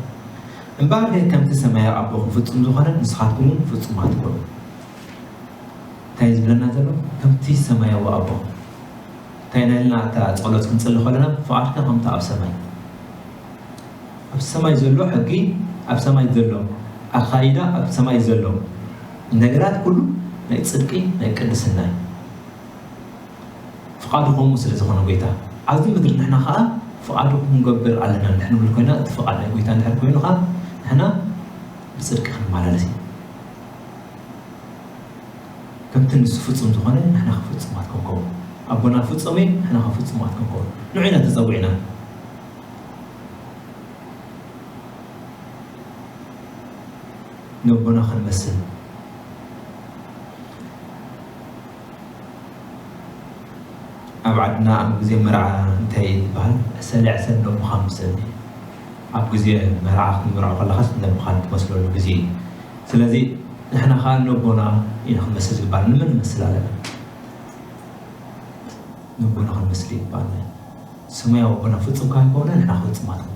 እምበኣር ከምቲ ሰማያዊ ኣቦኹም ፍጹም ዝኾነ ንስኻትኩም እውን ፍጹማት ኩኑ። እንታይ እዩ ዝብለና ዘሎ? ከምቲ ሰማያዊ ኣቦኹም እንታይ ናይልና እታ ጸሎት ክንጽሊ ከለና ፍቓድካ ከምቲ ኣብ ሰማይ ኣብ ሰማይ ዘሎ ሕጊ ኣብ ሰማይ ዘሎ ኣኻይዳ ኣብ ሰማይ ዘሎ ነገራት ኩሉ ናይ ጽድቂ ናይ ቅድስና እዩ። ፍቓዱ ከምኡ ስለ ዝኾነ ጎይታ ኣብዚ ምድሪ ንሕና ከዓ ፍቓዱ ክንገብር ኣለና እንድሕር ንብል ኮይና እቲ ፍቓድ ናይ ጎይታ እንድሕር ኮይኑ ከዓ ንሕና ብጽድቂ ክንመላለስ እዩ። ከምቲ ንሱ ፍጹም ዝኾነ ንሕና ፍጹማት ክንከውን ኣቦና ፍጹም እዩ ንሕና ፍጹማት ክንከውን ንዑ ኢና ተጸዊዕና። ነቦና ክንመስል ኣብ ዓድና ኣብ ግዜ መርዓ እንታይ ዝበሃል ሰለ ዕሰል ነቦኻ ምሰል ኣብ ግዜ መርዓ ክትምርዖ ከለኻስ ነቦኻ ትመስለሉ ግዜ እዩ። ስለዚ ንሕና ከዓ ነቦና ኢና ክንመስል ዝግባል። ንመን ንመስል ኣለና? ነቦና ክንመስል ይግባል። ሰማያዊ ኣቦና ፍጹም ካብ ከሆነ ንሕና ፍጹማት ኢና።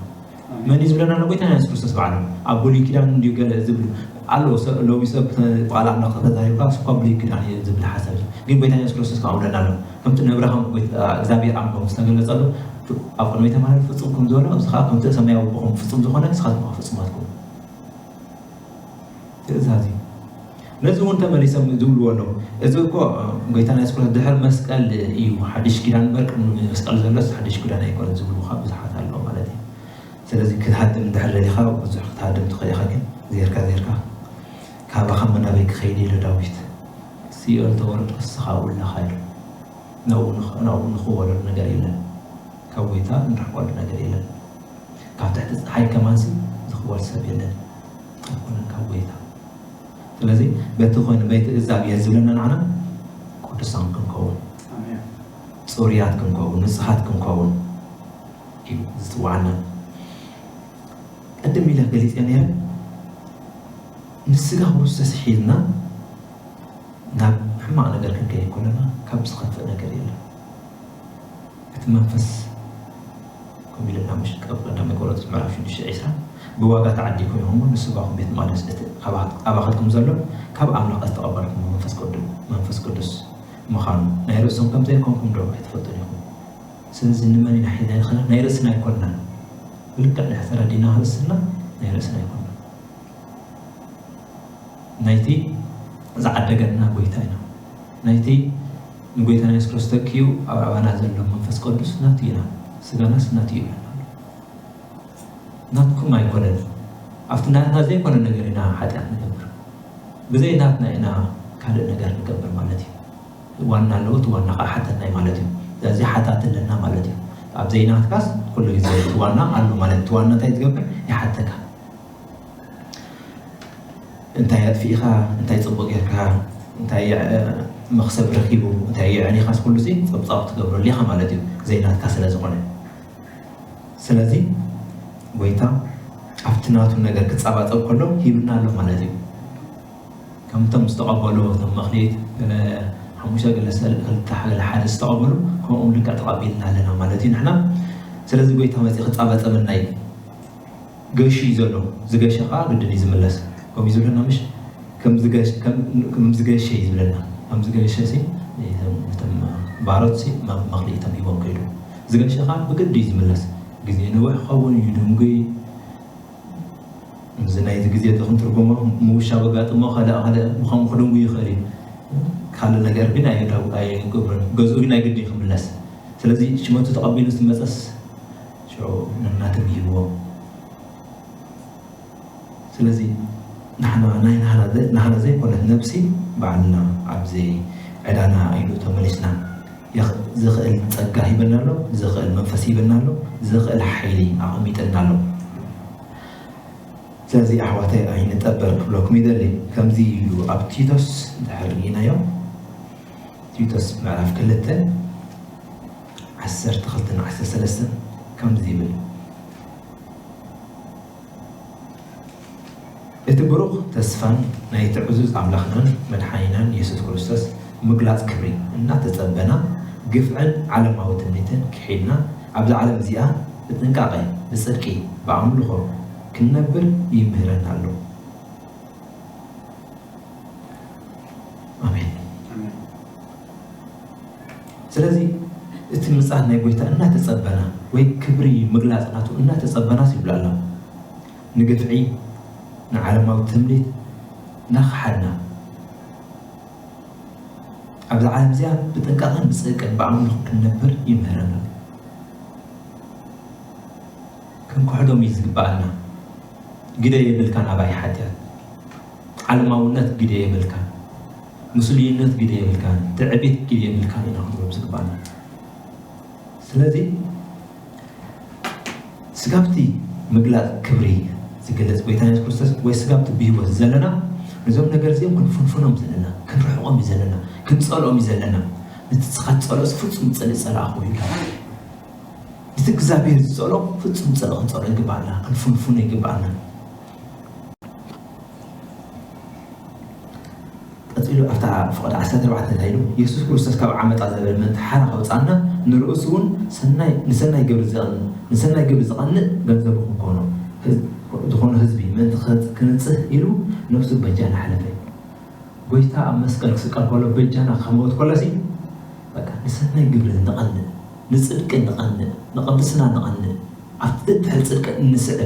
መን እዩ ዝብለና? ንጎይታ የሱስ ክርስቶስ ባዕሉ ኣብ ብሉይ ኪዳን እንዲዩ ገለ ዝብል ኣሎ። ሎሚ ሰብ ብቓል ኣምላኽ ተተዛሪብካ ስኳ ብሉይ ኪዳን እዩ ዝብል ሓሳብ እዩ። ግን ጎይታ የሱስ ክርስቶስ ከዓ ብለና ኣሎ። ከምቲ ነብራኸም እግዚኣብሔር ኣምቦም ዝተገለጸሉ ኣብ ቅድሚ ተማሃር ፍጹም ከም ዝበሎ እዚ ከዓ ከምቲ ሰማያዊ ኣቦኹም ፍጹም ዝኾነ ንስኻትኩም ፍጹማት ኩኑ። ትእዛዝ እዩ። ነዚ እውን ተመሊሶም ዝብልዎ ኣለዉ። እዚ እኮ ጎይታና የሱስ ክርስቶስ ድሕሪ መስቀል እዩ ሓድሽ ኪዳን እምበር ቅድሚ መስቀል ዘሎስ ሓድሽ ኪዳን ኣይኮነን ዝብሉ ከዓ ብዙሓት ኣለዉ ማለት እዩ። ስለዚ ክትሃድም እንድሕር ደሊኻ ብዙሕ ክትሃድም ትኽእል ኢኻ፣ ግን ዜርካ ዜርካ ካባኻ መናበይ ክኸይድ ኢሉ ዳዊት ሲኦል ተወረድኩ ንስኻ ውላኻ ኢሉ ናብኡ ንኽ- ናብኡ ንኽወለሉ ነገር የለን። ካብ ጎይታ እንርሕቀሉ ነገር የለን። ካብ ትሕቲ ፀሓይ ከማንሲ ዝኽወል ሰብ የለን ኣይኮነን ካብ ጎይታ። ስለዚ በቲ ኮይኑ በይቲ እግዚኣብሔር ዝብለና ንዓና ቅዱሳን ክንከውን ኣሜን። ፅሩያት ክንከውን ንፅሃት ክንከውን እዩ ዝፅዋዓና። ቅድም ኢለ ገሊፀ ነይረ። ንስጋ ክርስቶስ ሒዝና ናብ ሕማቕ ነገር ክንከይድ ከለና ካብ ዝኸፍእ ነገር የለን። እቲ መንፈስ ከምኡ ኢለና ምሽ ቀዳማይ ቆሮንቶስ ምዕራፍ ሽዱሽተ ዕስራ ብዋጋ ተዓዲግኩም ኢኹም ንስጋኹም ቤት መቕደስ እቲ ካባኻትኩም ዘሎ ካብ ኣምላኽ ዝተቐበልኩም መንፈስ ቅዱስ መንፈስ ቅዱስ ምዃኑ ናይ ርእስኹም ከም ዘይኮንኩም ዶ ኣይትፈልጡን ኢኹም? ስለዚ ንመን ኢና ሒዝና ንኽእል? ናይ ርእስና ኣይኮንና። ብልክዕ ድሕር ተረዲና ክርስትና ናይ ርእስና ኣይኮንና። ናይቲ ዝዓደገና ጎይታ ኢና። ናይቲ ንጎይታና የሱስ ክርስቶስ ተኪኡ ኣብ ኣባና ዘሎ መንፈስ ቅዱስ ናቱ ኢና። ስጋናስ ናቱ እዩ ይብለና ኣሎ። ናትኩም ኣይኮነን። ኣብቲ ናትና ዘይኮነ ነገር ኢና ሓጢኣት ንገብር። ብዘይ ናትና ኢና ካልእ ነገር ንገብር ማለት እዩ። ዋና ኣለዎ፣ እቲ ዋና ከዓ ሓተና እዩ ማለት እዩ። ስለዚ ሓታት ኣለና ማለት እዩ። ኣብ ዘይናትካስ ኩሉ ግዜ እቲ ዋና ኣሎ ማለት እቲ ዋና እንታይ ትገብር ይሓተካ። እንታይ ኣጥፊእኻ እንታይ ፅቡቅ ጌርካ እንታይ መክሰብ ረኪቡ እንታይ የዕኒኻስ ኩሉ ሲ ፀብፃብ ትገብረሉ ኢኻ ማለት እዩ። ዘይናትካ ስለ ዝኾነ ስለዚ ጎይታ ኣብቲ ናቱ ነገር ክፃባፀብ ከሎ ሂብና ኣሎ ማለት እዩ። ከምቶም ዝተቐበሉ እቶም መክሊት ገለ ሓሙሽተ ገለ ሰለ ክልተ ገለ ሓደ ዝተቐበሉ ከምኦም ልክዕ ተቐቢልና ኣለና ማለት እዩ ንሕና። ስለዚ ጎይታ መፂ ክፃባፀበና እዩ። ገሹ እዩ ዘሎ። ዝገሸ ከዓ ግድን እዩ ዝምለስ። ከምኡ እዩ ዝብለና ምሽ ከም ዝገሸ እዩ ዝብለና። ከም ዝገሸ ሲ እቶም ባሮት ሲ መክሊቶም ሂቦም ከይዱ። ዝገሸ ከዓ ብግዲ እዩ ዝምለስ። ግዜ ነዊሕ ክኸውን እዩ ድንጉይ እዚ ናይዚ ግዜ እዚ ክንትርጉሞ ምውሻብ ኣጋጥሞ ካልእ ካልእ ምዃኑ ክድንጉ ይኽእል እዩ። ካልእ ነገር ግን ኣይገብርን። ገዝኡ ግን ናይ ግዲ ክምለስ። ስለዚ ሽመቱ ተቐቢሉ ዝመፀስ ሽዑ ነናትም ይህብዎ። ስለዚ ንሕና ናይ ናህና ዘይኮነት ነብሲ ባዕልና ኣብዚ ዕዳና ኢሉ ተመሊስና ዝኽእል ጸጋ ሂበና ኣሎ፣ ዝኽእል መንፈስ ሂበና ኣሎ፣ ዝኽእል ሓይሊ ኣቐሚጥልና ኣሎ። ስለዚ ኣሕዋተይ ኣይንጠበር ክብለኩም ይደሊ። ከምዚ እዩ ኣብ ቲቶስ እንድሕር ርኢናዮ ቲቶስ ምዕራፍ ክልተ ዓሰርተ ክልተ ዓሰርተ ሰለስተ ከምዚ ይብል። እቲ ብሩኽ ተስፋን ናይቲ ዕዙዝ ኣምላኽናን መድሓኒናን የሱስ ክርስቶስ ምግላጽ ክብሪ እናተጸበና፣ ግፍዕን ዓለማዊ ትምኒትን ክሒድና፣ ኣብዛ ዓለም እዚኣ ብጥንቃቐ፣ ብጽድቂ፣ ብኣምልኾ ክንነብር ይምህረና ኣሎ። ኣሜን። ኣሜን። ስለዚ እቲ ምጽኣት ናይ ጎይታ እናተጸበና፣ ወይ ክብሪ ምግላጽ ናቱ እናተጸበናስ ይብሉ ኣለዉ። ንግፍዒ፣ ንዓለማዊ ትምኒት እናኸሓድና፣ ኣብዛ ዓለም እዚኣ ብጥንቃቐን ብጽድቅን ብኣምልኾ ክንነብር ይምህረና። ክንክሕዶም እዩ ዝግብኣና። ግደ የብልካን ኣባይ ሓጢኣት። ዓለማውነት ግደ የብልካን። ምስሉይነት ግደ የብልካን። ትዕቢት ግደ የብልካን ኢና ክንብሎም ዝግብኣና። ስለዚ ስጋብቲ ምግላጽ ክብሪ ዝገልጽ ጎይታ የሱስ ክርስቶስ ወይ ስጋብቲ ብህይወት ዘለና፣ ነዞም ነገር እዚኦም ክንፍንፍኖም ዘለና፣ ክንርሕቖም እዩ ዘለና፣ ክንጸልኦም እዩ ዘለና። ነቲ ስኻ ትጸልኦስ ፍጹም ጽልኢ ጸላእኹ ይብላ። ነቲ እግዚኣብሔር ዝጸልኦ ፍጹም ጽልኢ ክንጸልኦ ይግብኣና፣ ክንፍንፍኖ ይግብኣና። ቀጺሉ ኣብታ ፍቕዲ ዓሰርተ ኣርባዕተ እንታይ ኢሉ? የሱስ ክርስቶስ ካብ ዓመጻ ዘበለ ምእንቲ ሓራ ከውጽኣና፣ ንርእሱ እውን ሰናይ፣ ንሰናይ ግብሪ ዝቐንእ፣ ንሰናይ ግብሪ ዝቐንእ ገንዘቡ ክንኮኖ፣ ህዝ-፣ ዝኾነ ህዝቢ ምእንቲ ክነጽህ ኢሉ ነፍሱ በጃና ሓለፈ። ጎይታ ኣብ መስቀል ክስቀል ከሎ በጃና ክመውት ከሎሲ፣ በቃ ንሰናይ ግብሪ ንቐንእ፣ ንጽድቂ ንቐንእ፣ ንቕድስና ንቐንእ፣ ኣብቲ ደድሕሪ ጽድቂ እንስዕብ፣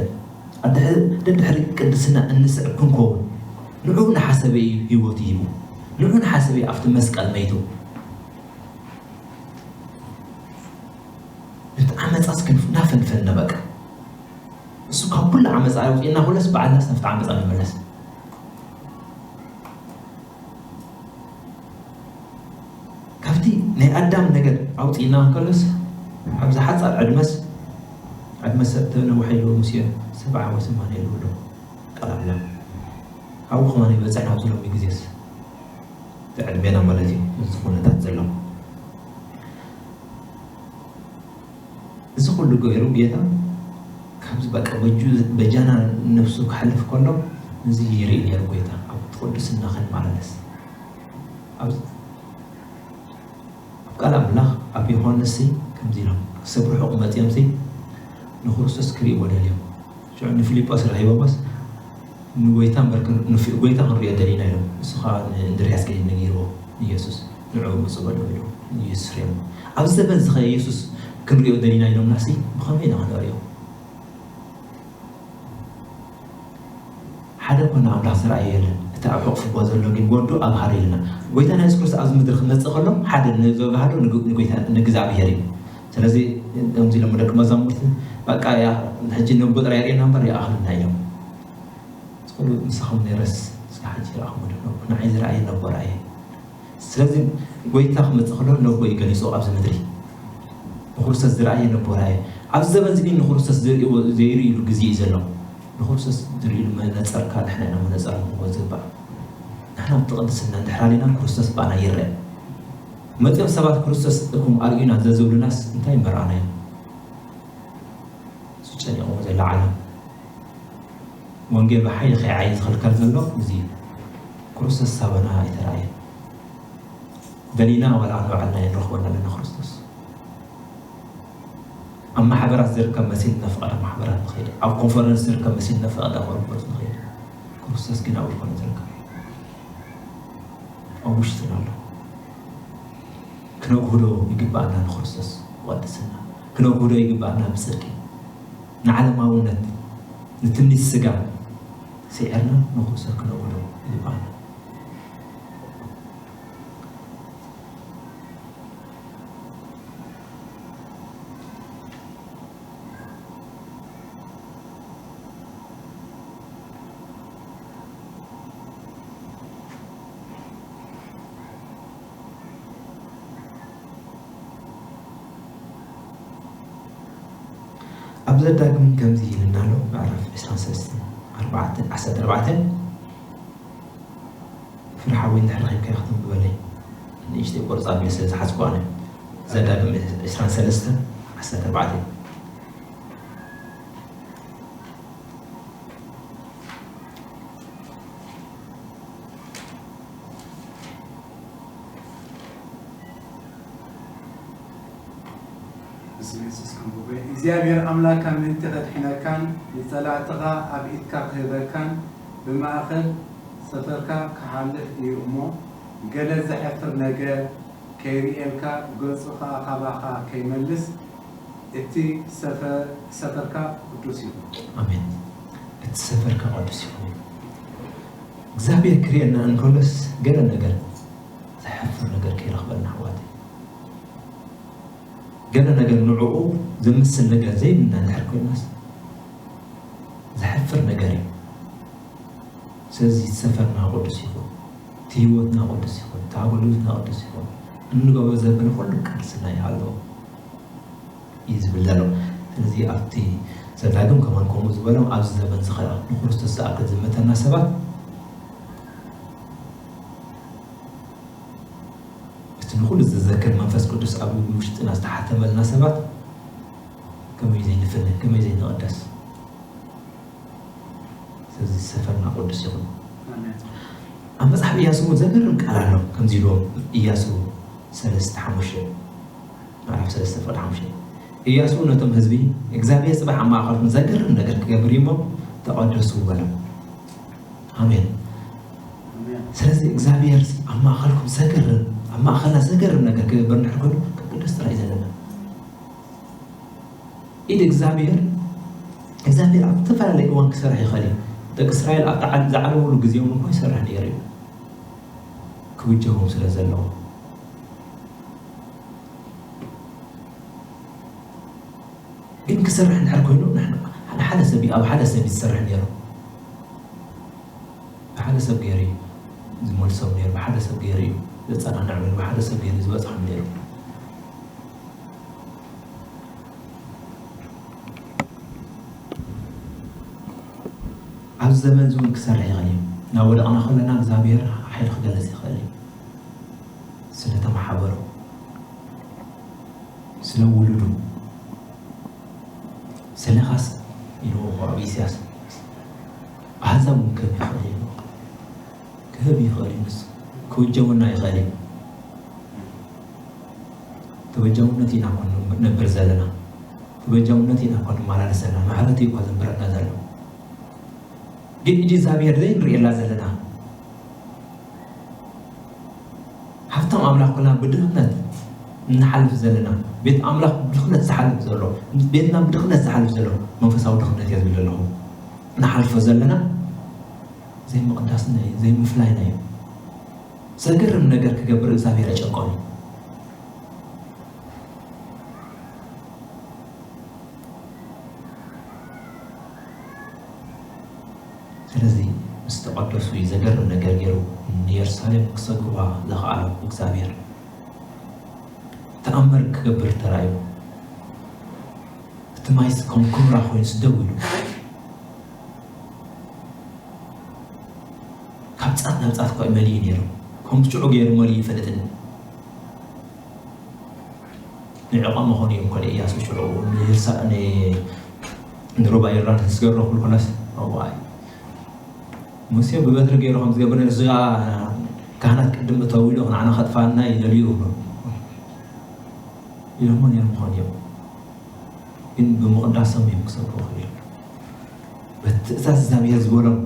ኣብ ድሕሪ፣ ደድሕሪ ቅድስና እንስዕብ ክንከውን፣ ንዑ ንሓሰበ እዩ ህይወቱ ሂቡ። ንዑ ንሓሰበ እዩ ኣብቲ መስቀል መይቱ። ነቲ ዓመጻስ ክንፍ-፣ ናፈንፈንና በቃ። እሱ ካብ ኩሉ ዓመጻ ኣውጽእና፣ ኩለስ ባዕልናስ ናብቲ ዓመጻ ንመለስ። ካብቲ ናይ ኣዳም ነገድ ኣውጺእና እንከሎስ፣ ኣብዚ ሓጻር ዕድመስ፣ ዕድመ ሰብ ተነውሐ ኢሉ ሙሴ ሰብዓ ወይ ሰማንያ ኢሉ ኣሎ። ቃል ኣምላኽ። ኣብኡ ከማን ይበጽሕ ናብዚ ሎሚ ግዜስ። እቲ ዕድሜና ማለት እዩ፣ እዚ ኩነታት ዘሎ። እዚ ኩሉ ገይሩ ጌታ ካብዚ በቃ በጁ፣ በጃና ነፍሱ ክሓልፍ ከሎ፣ እዚ ይርኢ ነይሩ ጎይታ፣ ኣብ ቅድስና ክንመላለስ። ኣብ፣ ኣብ ቃል ኣምላኽ፣ ኣብ ዮሃንስ ሲ፣ ከምዚ ኢሎም፣ ሰብ ርሑቕ መጺኦም ሲ፣ ንክርስቶስ ክርእይዎ ደልዮም። ሽዑ ንፊልጶስ ረኺቦምስ፣ ንጎይታ እምበር ክን-፣ ንፊ-፣ ጎይታ ክንርእዮ ደሊና ኢሎም። ንሱ ኸኣ ንእንድርያስ ከይዱ ነጊርዎ ንየሱስ፣ ንዕኡ ምጹ በሎ ኢሉ ንየሱስ ርእዮም። ኣብዚ ዘበን እዚ ኸ የሱስ ክንርእዮ ደሊና ኢሎምናሲ፣ ብኸመይ ኢና ክንርእዮ? ሓደ ኮነ ኣምላኽ ዝረኣየ የለን። እቲ ኣብ ሕቕፍዎ ዘሎ ግን ወዱ ኣብሃር ኢልና። ጎይታና የሱስ ክርስቶስ ኣብዚ ምድሪ ክመጽእ ከሎ፣ ሓደ ንዘብሃሎ ንግ-፣ ንጎይታ፣ ንእግዚኣብሔር እዩ። ስለዚ፣ ከምዚ ኢሎም ደቂ መዛሙርቲ፣ በቃ፣ ያ፣ ሕጂ ነቦ ጥራይ የርእየና እምበር ይኣኽለና ኢሎም። ትኽእሉ ምሳኹም ነይረስ፣ እስከ ሕጂ ይረኣኹም ዶ? ነቦ፣ ንዓይ ዝረኣየ ነቦ ረኣየ። ስለዚ፣ ጎይታ ክመጽእ ከሎ ነቦ እዩ ገሊጹ ኣብዚ ምድሪ። ብክርስቶስ ዝረኣየ ነቦ ረኣየ። ኣብዚ ዘበን እዚ ግን ንክርስቶስ ዝርእይዎ፣ ዘይርእይሉ ግዜ እዩ ዘሎ። ንክርስቶስ ዝርእይሉ መነጸርካ ንሕና ኢና መነጸር ክንኮን ዝግባእ። ንሕና ኣብቲ ቅድስና እንድሕር ኣሊና ክርስቶስ ብኣና ይረአ። መጺኦም ሰባት ክርስቶስ እኩም ኣርእዩና ዘዝብሉናስ እንታይ ምረኣናዮም? እሱ ጨኒቕዎ ዘሎ ዓለም። ወንጌል ብሓይሊ ከይዓዪ ዝኽልከል ዘሎ እዚ እዩ። ክርስቶስ ሳባና ኣይተራእየን። ደሊና ዋላ ንባዕልና ኣይንረኽቦን ኣለና ክርስቶስ። ኣብ ማሕበራት ዝርከብ መሲልና ፍቓድ ማሕበራት ንኸይድ። ኣብ ኮንፈረንስ ዝርከብ መሲልና ፍቓድ ኮንፈረንስ ንኸይድ። ክርስቶስ ግን ኣብኡ ኣይኮነ ዝርከብ። ኣብ ውሽጥና ኣሎ። ክነግህዶ ይግባኣና ንክርስቶስ ብቐድስና። ክነግህዶ ይግባኣና ብጽድቂ። ንዓለማውነት፣ ንትምኒት ስጋ ስዒርና ንክርስቶስ ክነግህዶ ይግባኣና። ኣብ ዘዳግም ከምዚ ኢልና ኣሎ፣ ምዕራፍ ዕስራን ሰለስተን፣ ኣርባዕተ፣ ዓሰርተ ኣርባዕተ፣ ፍረ ሓወይ እንድሕር ረኺብካዮ ከተንብበለይ። ንእሽተይ ቆርጻ ኣቢለ ስለ ዝሓዝኩ ኣነ። ዘዳግም ዕስራን ሰለስተን፣ ዓሰርተ ኣርባዕተ። ስም የሱስ ኣንብቦ። እግዚኣብሔር ኣምላካ ምእንቲ ከድሕነካን ንጸላእትኻ ኣብ ኢድካ ክህበካን ብማእከል ሰፈርካ ክሓልፍ እዩ እሞ፣ ገለ ዘሕፍር ነገር ከይርእየልካ፣ ገጹ ኸኣ ካባኻ ከይመልስ፣ እቲ ሰፈ-፣ ሰፈርካ ቅዱስ ይኹን። ኣሜን። እቲ ሰፈርካ ቅዱስ ይኹን። እግዚኣብሔር ክርእየና እንከሎስ ገለ ነገር ዘሕፍር ነገር ከይረኽበልና ኣሕዋተይ። ገለ ነገር ንዕኡ ዝምስል ነገር ዘይብልና እንድሕር ኮይናስ ዘሕፍር ነገር እዩ። ስለዚ ሰፈርና ቅዱስ ይኹን፣ እቲ ህይወትና ቅዱስ ይኹን፣ እቲ ኣገልግሎትና ቅዱስ ይኹን፣ እንገብሮ ዘለና ኩሉ ቅድስና ይሃልዎ እዩ ዝብል ዘሎ። ስለዚ ኣብቲ ዘዳግም ከማን ከምኡ ዝበሎም ኣብዚ ዘመን እዚ ኸኣ ንክርስቶስ ዝኣክል ዝመተና ሰባት እቲ ንኹሉ ዝዘክር መንፈስ ቅዱስ ኣብ ውሽጥና ዝተሓተመልና ሰባት ከመይ ዘይንፍነ፣ ከመይ ዘይንቕደስ። ስለዚ ሰፈርና ቅዱስ ይኹን። ኣሜን። ኣብ መጽሓፍ ኢያሱ እውን ዘገርም ቃል ኣሎ። ከምዚ ኢልዎም ኢያሱ ሰለስተ ሓሙሽተ፣ ምዕራፍ ሰለስተ ፍቕዲ ሓሙሽተ። ኢያሱ ነቶም ህዝቢ፣ "እግዚኣብሔር ጽባሕ ኣብ ማእከልኩም ዘገርም ነገር ክገብር እዩ እሞ ተቐደሱ" በሎም። ኣሜን። ኣሜን። ስለዚ እግዚኣብሔር ኣብ ማእከልኩም ዘገርም፣ ኣብ ማእከልና ዘገርም ነገር ክገብር እንድሕር ኮይኑ ክንቅደስ ጥራይ እዩ ዘለና። ኢድ እግዚኣብሔር፣ እግዚኣብሔር ኣብ ዝተፈላለየ እዋን ክሰርሕ ይኽእል እዩ። ደቂ እስራኤል ኣብቲ ዓል-፣ ዝዓለምሉ ግዜኦም እኮ ይሰርሕ ነይሩ እዩ። ክውጀቦም ስለ ዘለዎ። ግን ክሰርሕ እንድሕር ኮይኑ፣ ንሕና፣ ሓደ ሓደ ሰብ እዩ፣ ኣብ ሓደ ሰብ እዩ ዝሰርሕ ነይሩ። ብሓደ ሰብ ገይሩ እዩ ዝመልሶም ነይሩ፣ ብሓደ ሰብ ገይሩ እዩ ዘጸናንዖም ነይሩ፣ ብሓደ ሰብ ገይሩ እዩ ዝበጽሖም ነይሩ። ኣብዚ ዘመን እዚ እውን ክሰርሕ ይኽእል እዩ። ናብ ወደቕና ከለና እግዚኣብሔር ሓይሉ ክገልጽ ይኽእል እዩ። ስለ ተመሓበሩ፣ ስለ ውሉዱ፣ ስለኻስ ኢልዎ እኮ ኣብ ኢሳያስ፣ ኣህዛብ እውን ክህብ ይኽእል እዩ። ክህብ ይኽእል እዩ ንሱ። ክውጀቡና ይኽእል እዩ። ተወጃውነት ኢና እኮ ንነብር ዘለና። ተወጃውነት ኢና እኮ ንመላለስ ዘለና። ምሕረት እዩ እኮ ዘንብረና ዘሎ። ግን ኢድ እግዚኣብሔር ዘይንርእየላ ዘለና። ሃብታም ኣምላኽ ኮና ብድኽነት እንሓልፍ ዘለና። ቤት ኣምላኽ ብድኽነት ዝሓልፍ ዘሎ። ቤትና ብድኽነት ዝሓልፍ ዘሎ። መንፈሳዊ ድኽነት እየ ዝብል ዘለኹ። ንሓልፎ ዘለና ዘይምቕዳስና እዩ፣ ዘይምፍላይና እዩ። ዘገርም ነገር ክገብር እግዚኣብሔር ኣይጨንቆን እዩ። ስለዚ ምስ ተቐደሱ እዩ ዘገርም ነገር ገይሩ ንየሩሳሌም ክሰግሩዋ ዘኽኣሎም እግዚኣብሔር። ተኣምር ክገብር ተራእዩ። እቲ ማይስ ከም ኩምራ ኮይኑስ ደው ኢሉ። ካብ ጫፍ ናብ ጫፍ እኮ እዩ መሊኡ ነይሩ። ከም ሽዑ ገይሩ መሊኡ ይፈልጥን። ንዕቐ መኾኑ እዮም ኮነ ኢያሱ ሽዑ ንሳ-፣ ን-፣ ንሩባ ዮርዳኖስ ዝገረኹሉ ኮነስ፣ እዋይ። ሙሴ ብበትሪ ገይሩ ከም ዝገብር ነይሩ፣ እዚኣ ካህናት ቅድም እተው ኢሉ ንዓና ከጥፋና ይደልዩ ይብሉ። ኢሎሞ ነይሮም ክኾኑ እዮም። ግን ብምቕዳሶም እዮም ክሰብሩ ክኽእሉ። በቲ ትእዛዝ እግዚኣብሔር ዝበሎም፣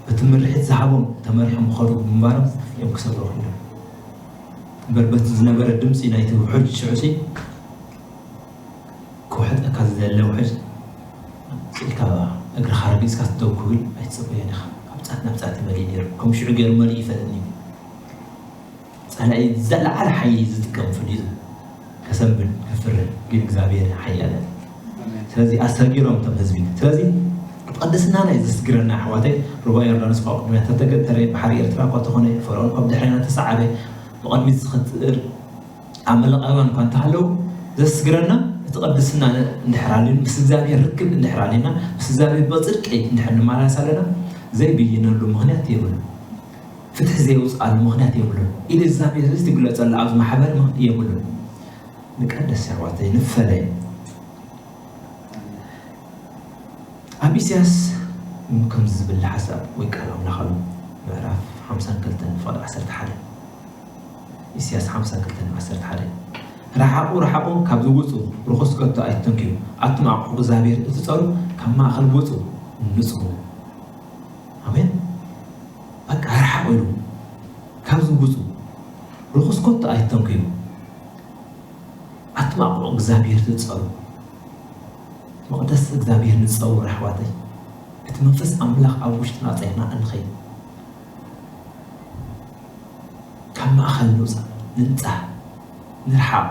በቲ ምርሒት ዝሃቦም ተመሪሖም ክኸዱ ብምንባሮም እዮም ክሰብሩ ክኽእሉ። እምበር በቲ ዝነበረ ድምፂ ናይቲ ውሑጅ ሽዑሲ፣ ክውሕጠካ ዝደለ ውሕጅ ኢልካ እግርኻ ረጊፅካ ትደው ክብል ኣይትፅበዮን ኢኻ። ካብ ጫት ናብ ጫት ይመልእ ነይሩ። ከም ሽዑ ገይሩ መሊኡ ይፈልጥን እዩ። ጸላኢ ዝለዓለ ሓይሊ ዝጥቀም ፍልዩ ከሰንብድ ከፍርህ ግን እግዚኣብሔር ሓያል እዩ። ኣሜን። ስለዚ ኣሰጊሮም እቶም ህዝቢ። ስለዚ ቅድስና ናይ ዘስግረና ኣሕዋተይ ሩባ ዮርዳኖስ ካብ ቅድሚያ ተተገተረ፣ ባሕሪ ኤርትራ እኳ ተኾነ፣ ፈርዖን ካብ ድሕሬና ተሰዓበ፣ ብቕድሚት ዝኸትር ኣመለቃውያን እኳ እንተሃለዉ ዘስግረና እቲ ቅድስና እንድሕር ኣልዩን ምስ እግዚኣብሔር ርክብ እንድሕር ኣልዩና ምስ እግዚኣብሔር ብጽድቂ እንድሕር ንመላለስ ኣለና ዘይብይነሉ ምኽንያት የብሉን። ፍትሒ ዘየውፅኣሉ ምኽንያት የብሉን። ኢድ እግዚኣብሔር እዚ ትግለፀሉ ኣብዚ ማሕበር የብሉን። ንቀደስ ኣሕዋተይ ንፈለይ። ኣብ ኢሳያስ ከምዚ ዝብል ሓሳብ ወይ ቃል ኣምላኽ ኣሎ። ምዕራፍ ሓምሳን ክልተን ፍቕዲ ዓሰርተ ሓደ። ኢሳያስ ሓምሳን ክልተን ዓሰርተ ሓደ። ረሓቑ፣ ረሓቑ፣ ካብዚ ውጹ፣ ርኹስ ከቶ ኣይትተንክዩ። ኣቱም ኣቑሑ እግዚኣብሔር እትጸሩ፣ ካብ ማእከል ውጹ፣ ንጽሁ። ኣሜን። በቃ ረሓቑ ኢሉ፣ ካብዚ ውጹ፣ ርኹስ ከቶ ኣይትተንክዩ። ኣቱም ኣቑሑ እግዚኣብሔር ትጸሩ፣ መቕደስ እግዚኣብሔር ንጸውር ኣሕዋተይ። እቲ መንፈስ ኣምላኽ ኣብ ውሽጥና ጸይና እንኸይድ። ካብ ማእኸል ንውፃእ፣ ንንፃህ፣ ንርሓቕ።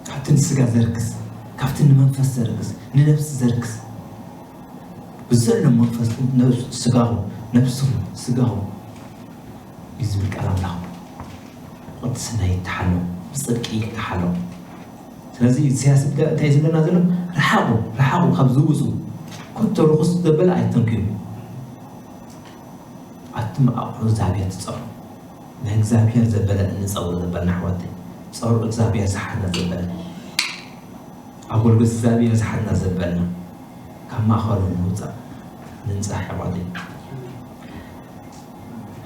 ካብቲ ንስጋ ዘርክስ፣ ካብቲ ንመንፈስ ዘርክስ፣ ንነብሲ ዘርክስ። ብዘሎ መንፈስኩም፣ ነብስ-፣ ስጋኹም፣ ነብስኹም፣ ስጋኹም እዩ ዝብል ቃል ኣምላኽ። ብቅድስና ይተሓሎ፣ ብጽድቂ ይተሓሎ። ስለዚ ኢሳያስ እንታይ ዝብለና ዘሎ? ረሓቑ፣ ረሓቑ፣ ካብ ዝውፁ ኮቶ ርኹስ ዘበለ ኣይተንክዩ። ኣቱም ኣቑሑ እግዚኣብሔር ትጸሩ። ናይ እግዚኣብሔር ዘበለ እንጸውር ዘበልና ኣሕዋተይ። ጸሩ እግዚኣብሔር ዝሓና ዘበለ። ኣገልግሎት እግዚኣብሔር ዝሓና ዘበልና። ካብ ማእኸሉ ንውጻእ። ንንጻሕ ኣሕዋተይ።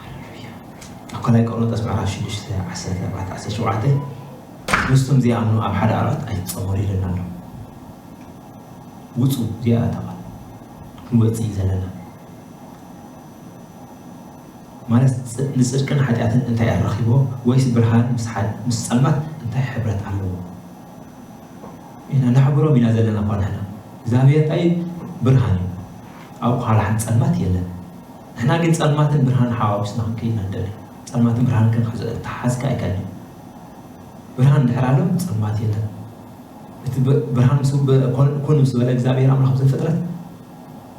ሃሌሉያ። ኣብ ካልኣይ ቆሮንቶስ ምዕራፍ ሽዱሽተ፣ ዓሰርተ ኣርባዕተ፣ ዓሰርተ ሸውዓተ፣ ምስቶም ዘይኣምኑ ኣብ ሓደ ኣራት ኣይትጸመዱ ኢለና ኣሎ። ውጹ፣ እዚኣ እታ ቃል። ክንወጽእ እዩ ዘለና። ማለት ጽ-፣ ንጽድቅን ሓጢኣትን እንታይ ኣራኺቦ? ወይስ ብርሃን ምስ ሓ-፣ ምስ ጸልማት እንታይ ሕብረት ኣለዎ? ኢና ነሕብሮም ኢና ዘለና እኳ ንሕና። እግዚኣብሔር እንታይ? ብርሃን እዩ። ኣብኡ ካልእ ሓንቲ ጸልማት የለን። ንሕና ግን ጸልማትን ብርሃን ሓዋዊስና ክንከይድ ኢና ንደሊ። ጸልማትን ብርሃንን ክንሕዞ፣ ተሓዝካ ኣይከኣልን። ብርሃን እንድሕር ኣሎ፣ ጸልማት የለን። እቲ ብ-፣ ብርሃን ምስ ብ-፣ ኮን-፣ ኩን ምስ በለ እግዚኣብሔር ኣምላኽ ኣብዚ ፍጥረት፣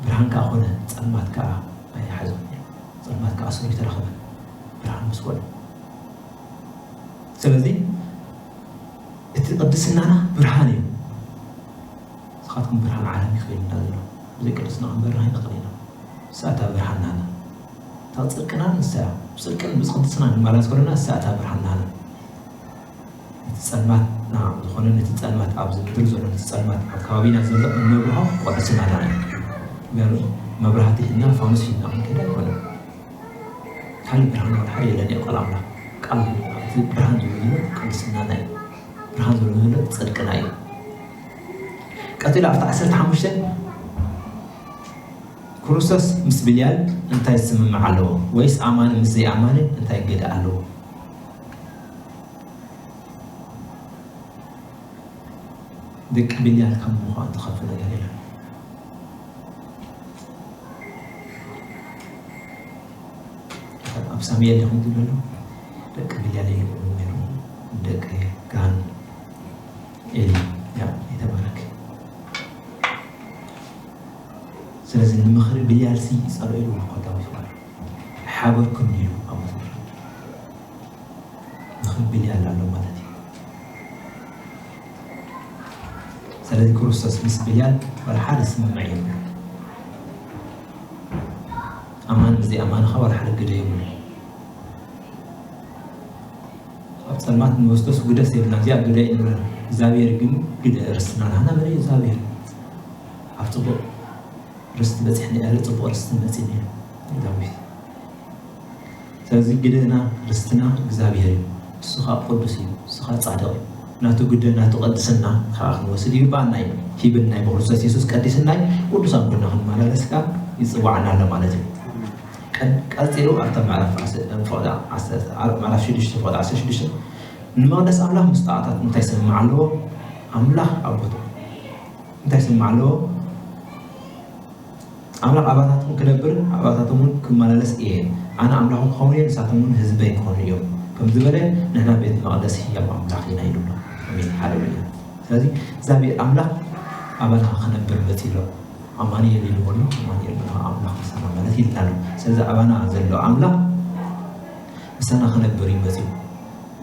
ብርሃን ከኣ ኮነ፣ ጸልማት ከኣ ኣይሓዞን እዩ። ጸልማት ከኣ ስሩ ተረኸበ፣ ብርሃን ምስ ኮነ። ስለዚ እቲ ቅድስናና ብርሃን እዩ። ንስኻትኩም ብርሃን ዓለም እዩ ክብል ኢና ዘሎ። ብዘይ ቅድስና ክንበርህ ኣይንኽእል ኢና። ንሳ እታ ብርሃንና ኣላ። እታ ጽድቅና ንሳ እያ። ብጽድቅን ብቅድስና ክንመላለስ ከለና ንሳ እታ ብርሃንና ኣላ። ነቲ ጸልማትና ዝኾነ፣ ነቲ ጸልማት ኣብዚ ምድሪ ዘሎ፣ ነቲ ጸልማት ኣብ ከባቢና ዘሎ እነብርሆ ቅድስናና እዩ። መብራህቲ ሒዝና ፋኑስ ሒዝና ክንከይድ ኣይኮነን። ካልእ ብርሃን ወላ ሓደ የለን እዩ ቃል ኣምላኽ። ቃል እቲ ብርሃን ዘሎ ዘሎ ቅድስናና እዩ። ብርሃን ዘሎ ዘሎ ጽድቅና እዩ። ቀጺሉ ኣብቲ ዓሰርተ ሓሙሽተ፣ ክርስቶስ ምስ ብልያል እንታይ ስምምዕ ኣለዎ? ወይስ ኣማኒ ምስ ዘይኣማኒ እንታይ ግደ ኣለዎ? ደቂ ብልያል ካብ ምዃን ዝኸፍእ ነገር የለን። ኣብ ሳሙኤል ዲኹም ትብሉ ኣለዉ? ደቂ ብልያል እዮም ነይሮም። ደቂ ጋን ኤሊ፣ ያ፣ የተባረክ። ስለዚ ንምኽሪ ብልያል ሲ ይጸልኦ ኢሉ እኮ ዳዊት ማለት ሓበርኩም ኢሉ ኣብ መዝሙር። ምኽሪ ብልያል ኣሎ ማለት እዩ። ስለዚ ክርስቶስ ምስ ብልያል ዋላ ሓደ ስምምዕ የብሉን። ኣማን ብዘይ ኣማን ኸዓ ዋላ ሓደ ግደ የብሉን። ኣብ ጸልማት ንወስዶስ ግደስ የብልና፣ እዚኣ ግደ እዩ ንብላ። እግዚኣብሔር ግን ግደ ርስትና ናህና መን እዩ? እግዚኣብሔር። ኣብ ጽቡቕ ርስቲ በጺሕና ያለ ጽቡቕ ርስቲ መጺእና እዩ ዳዊት። ስለዚ ግደና ርስትና እግዚኣብሔር እዩ። ንሱ ኸዓ ቅዱስ እዩ፣ ንሱ ኸዓ ጻድቕ እዩ። ናቱ ግደ ናቱ ቅድስና ኸዓ ክንወስድ ይግባኣና እዩ። ሂብናይ ብክርስቶስ የሱስ ቀዲስናይ ቅዱሳን ኩና ክንመላለስ ከኣ ይጽዋዓና ኣሎ ማለት እዩ። ቀ-፣ ቀጺሉ ኣብታ ምዕራፍ ዓስ-፣ ፍቕዲ ዓሰርተ፣ ምዕራፍ ሽዱሽተ ፍቕዲ ዓሰርተ ሽዱሽተ ንመቕደስ ኣምላኽ ምስ ጣዖታት እንታይ ስምምዕ ኣለዎ? ኣምላኽ ኣቦቱ እንታይ ስምምዕ ኣለዎ? ኣምላኽ ኣባታትኩም ክነብር ኣባታቶም እውን ክመላለስ እየ። ኣነ ኣምላኾም ክኸውን እየ፣ ንሳቶም እውን ህዝበይ ክኾኑ እዮም። ከም ዝበለ ንሕና ቤት መቕደስ ህያው ኣምላኽ ኢና ኢሉ ኣሎ። ኣሜን። ሃሌሉያ። ስለዚ እግዚኣብሔር ኣምላኽ ኣባና ክነብር መጺኡ ኣሎ። ኣማኑኤል ኢልዎ ኣሎ። ኣማኑኤል ድማ ኣምላኽ ምሳና ማለት ኢልና ኣሎ። ስለዚ ኣባና ዘሎ ኣምላኽ ምሳና ክነብር እዩ መጺኡ።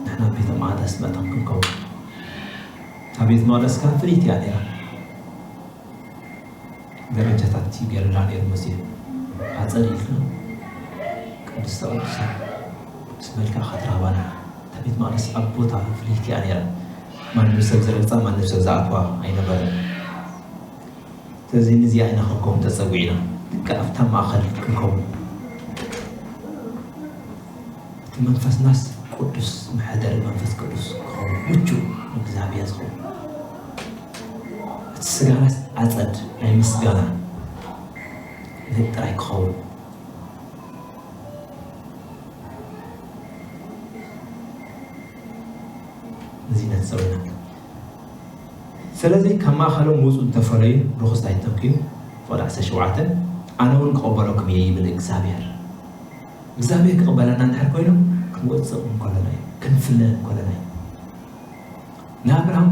ንሕና ቤተ መቕደስ ምእታው ክንከውን። እታ ቤት መቕደስ ከኣ ፍልይቲ እያ ነይራ። ደረጃታት እዩ ገይሩላ ነይሩ ሙሴ። ኣጸር ኢልካ ቅድስተ ቅዱሳን ምስ በልካ ክትረኽባና። እታ ቤት መቕደስ ኣብ ቦታ ፍልይቲ እያ ነይራ። ማንም ሰብ ዝረግጻ፣ ማንም ሰብ ዝኣትዋ ኣይነበረን። ስለዚ ነዚኣ ኢና ክንከውን ተጸዊዕና። ደቂ ኣብታ ማእከል ክንከውን። እቲ መንፈስናስ ቅዱስ መሐደሪ መንፈስ ቅዱስ ክኸውን ምቹ እግዚኣብሔር ዝኸውን እቲ ስጋና ኣጸድ ናይ ምስጋና ጥራይ ክኸውን እዚ ነጸውና ስለዚ ካብ ማእኸሎም ውፁ እንተፈለዩ ርኹስ ኣይተንክዩ። ፍቕዲ ዓሰርተ ሸውዓተ ኣነ እውን ክቕበለኩም እየ ይብል እግዚኣብሔር። እግዚኣብሔር ክቕበለና እንድሕር ኮይኑ ክንወፅእ እንከለና እዩ፣ ክንፍለ እንከለና እዩ። ንኣብርሃም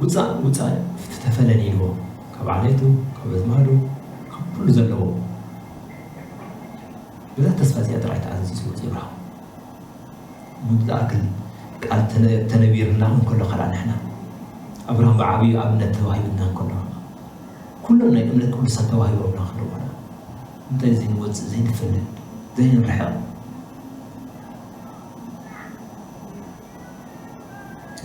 ውፃእ ውፃእ ተፈለኒ ኢልዎ ካብ ዓሌቱ ካብ ኣዝማዱ ካብ ኩሉ ዘለዎ በዛ ተስፋ እዚኣ ጥራይ ተኣዘዝ ዝወፅ ይብርሃም ዝኣክል ቃል ተነቢርና እንከሎ ከኣ ንሕና ኣብርሃም ብዓብዩ ኣብነት ተዋሂብና እንከሎ ኩሎም ናይ እምነት ቅዱሳን ተዋሂቦምና ከለዉ ከኣ እንታይ ዘይንወፅእ ዘይንፈልጥ ዘይንርሕቕ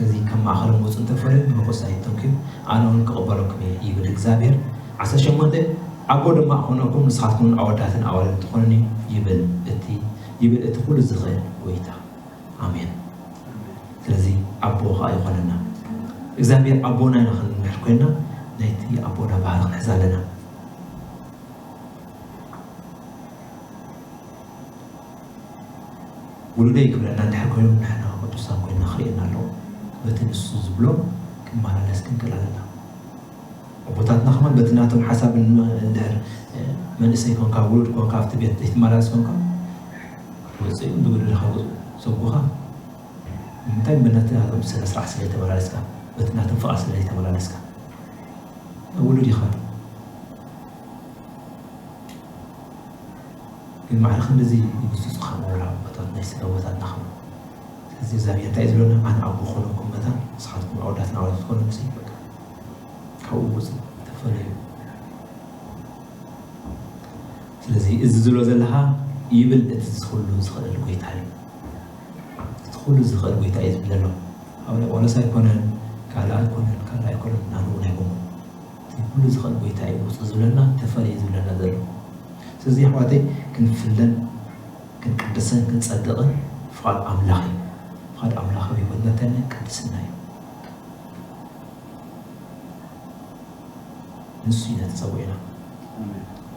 እዚ ከም ማእኸሎም ውፁ እንተፈለዩ ንርኹስ ኣይተንክዩ ኣነ እውን ክቕበለኩም እየ ይብል እግዚኣብሔር ዓሰርተ ሸሞንተ ኣቦ ድማ ክኾነኩም ንስኻትኩም ኣወዳትን ኣዋልድ ትኾኑኒ ይብል እቲ ይብል እቲ ኩሉ ዝኽእል ጎይታ ኣሜን ስለዚ ኣቦ ከዓ ይኾነና እግዚኣብሔር ኣቦና ኢና ክንምሕር ኮይንና ናይቲ ኣቦና ባህሪ ክንሕዝ ኣለና ውሉደይ ክብለና እንድሕር ኮይኑ ንሕና ቅዱሳን ኮይንና ክርእየና ኣለዎ በቲ ንሱ ዝብሎ ክንመላለስ ክንክእል ኣለና ኣቦታትና ከማን በቲ ናቶም ሓሳብ እንድሕር መንእሰይ ኮንካ ውሉድ ኮንካ ኣብቲ ቤት ዘይትመላለስ ኮንካ ወፅኡ ብግድድኻ ሰጉኻ እንታይ በናትናቶም ስነ ስራሕ ስለ ተመላለስካ በቲ ናቶም ፍቓድ ስለ ዘይተመላለስካ ውሉድ ኢኻ ግን ማዕረ ክንድዚ ይብዝጹኻ ምውራብ ኣቦታት ናይ ስጋ ኣቦታትና ኸም ስለዚ እግዚኣብሔር እንታይ እዩ ዝብለና ኣነ ኣቦ ኾነኩም መታን ንስኻትኩም ኣወዳትን ኣዋልድ ትኾኑ ምስ በቃ ካብኡ ውፅ ተፈለዩ ስለዚ እዚ ዝብሎ ዘለኻ ይብል እቲ ዝኽሉ ዝኽእል ጎይታ እዩ እቲ ኩሉ ዝኽእል ጎይታ እዩ ዝብል ዘሎ ኣብ ጳውሎስ ኣይኮነን ካልእ ኣይኮነን ካልእ ኣይኮነን ናንኡ ናይ ጎሞ እቲ ኩሉ ዝኽእል ጎይታ እዩ ውፅእ ዝብለና ተፈለዩ ዝብለና ዘሎ ስለዚ ኣሕዋተይ ክንፍለን ክንቅድሰን ክንፀድቕን ፍቓድ ኣምላኽ እዩ ፍቓድ ኣምላኽ ኣብ ህይወትና እንታይ ቅድስና እዩ ንሱ ኢና ተፀዊዕና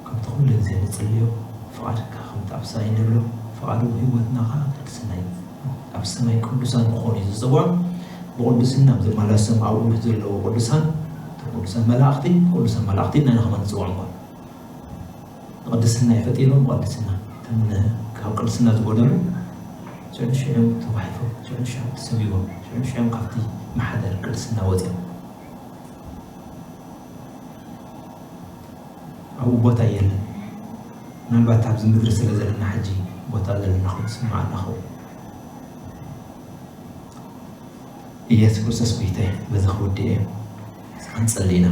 ከምቲ ኩሉ ግዜ ንፅልዮ ፍቓድካ ከምቲ ኣብ ሰማይ ንብሎ ፍቓዱ ህይወትና ከዓ ቅድስና እዩ ኣብ ሰማይ ቅዱሳን ክኾኑ እዩ ዝፅውዖም ብቅዱስና ዝመላለሶም ኣብኡ ዘለዎ ቅዱሳን እቶም ቅዱሳን መላእኽቲ ቅዱሳን መላእኽቲ ኢና ንኸማ ንፅውዖም ንቅድስና ይፈጢሮም ቅድስና እቶም ካብ ቅድስና ዝጎደሉ ሽዑ ሽዑ ተዋሒፎም ሽዑ ሽዑ ተሰቢቦም ሽዑ ሽዑ ካብቲ ማሕደር ቅድስና ወፂኦም ኣብኡ ቦታ የለን ምናልባት ኣብዚ ምድሪ ስለ ዘለና ሕጂ ቦታ ዘለና ክስማዓና ኸው ኢየሱስ ክርስቶስ ጎይታይ በዚ ክውድእ እየ ክንፅሊ ኢና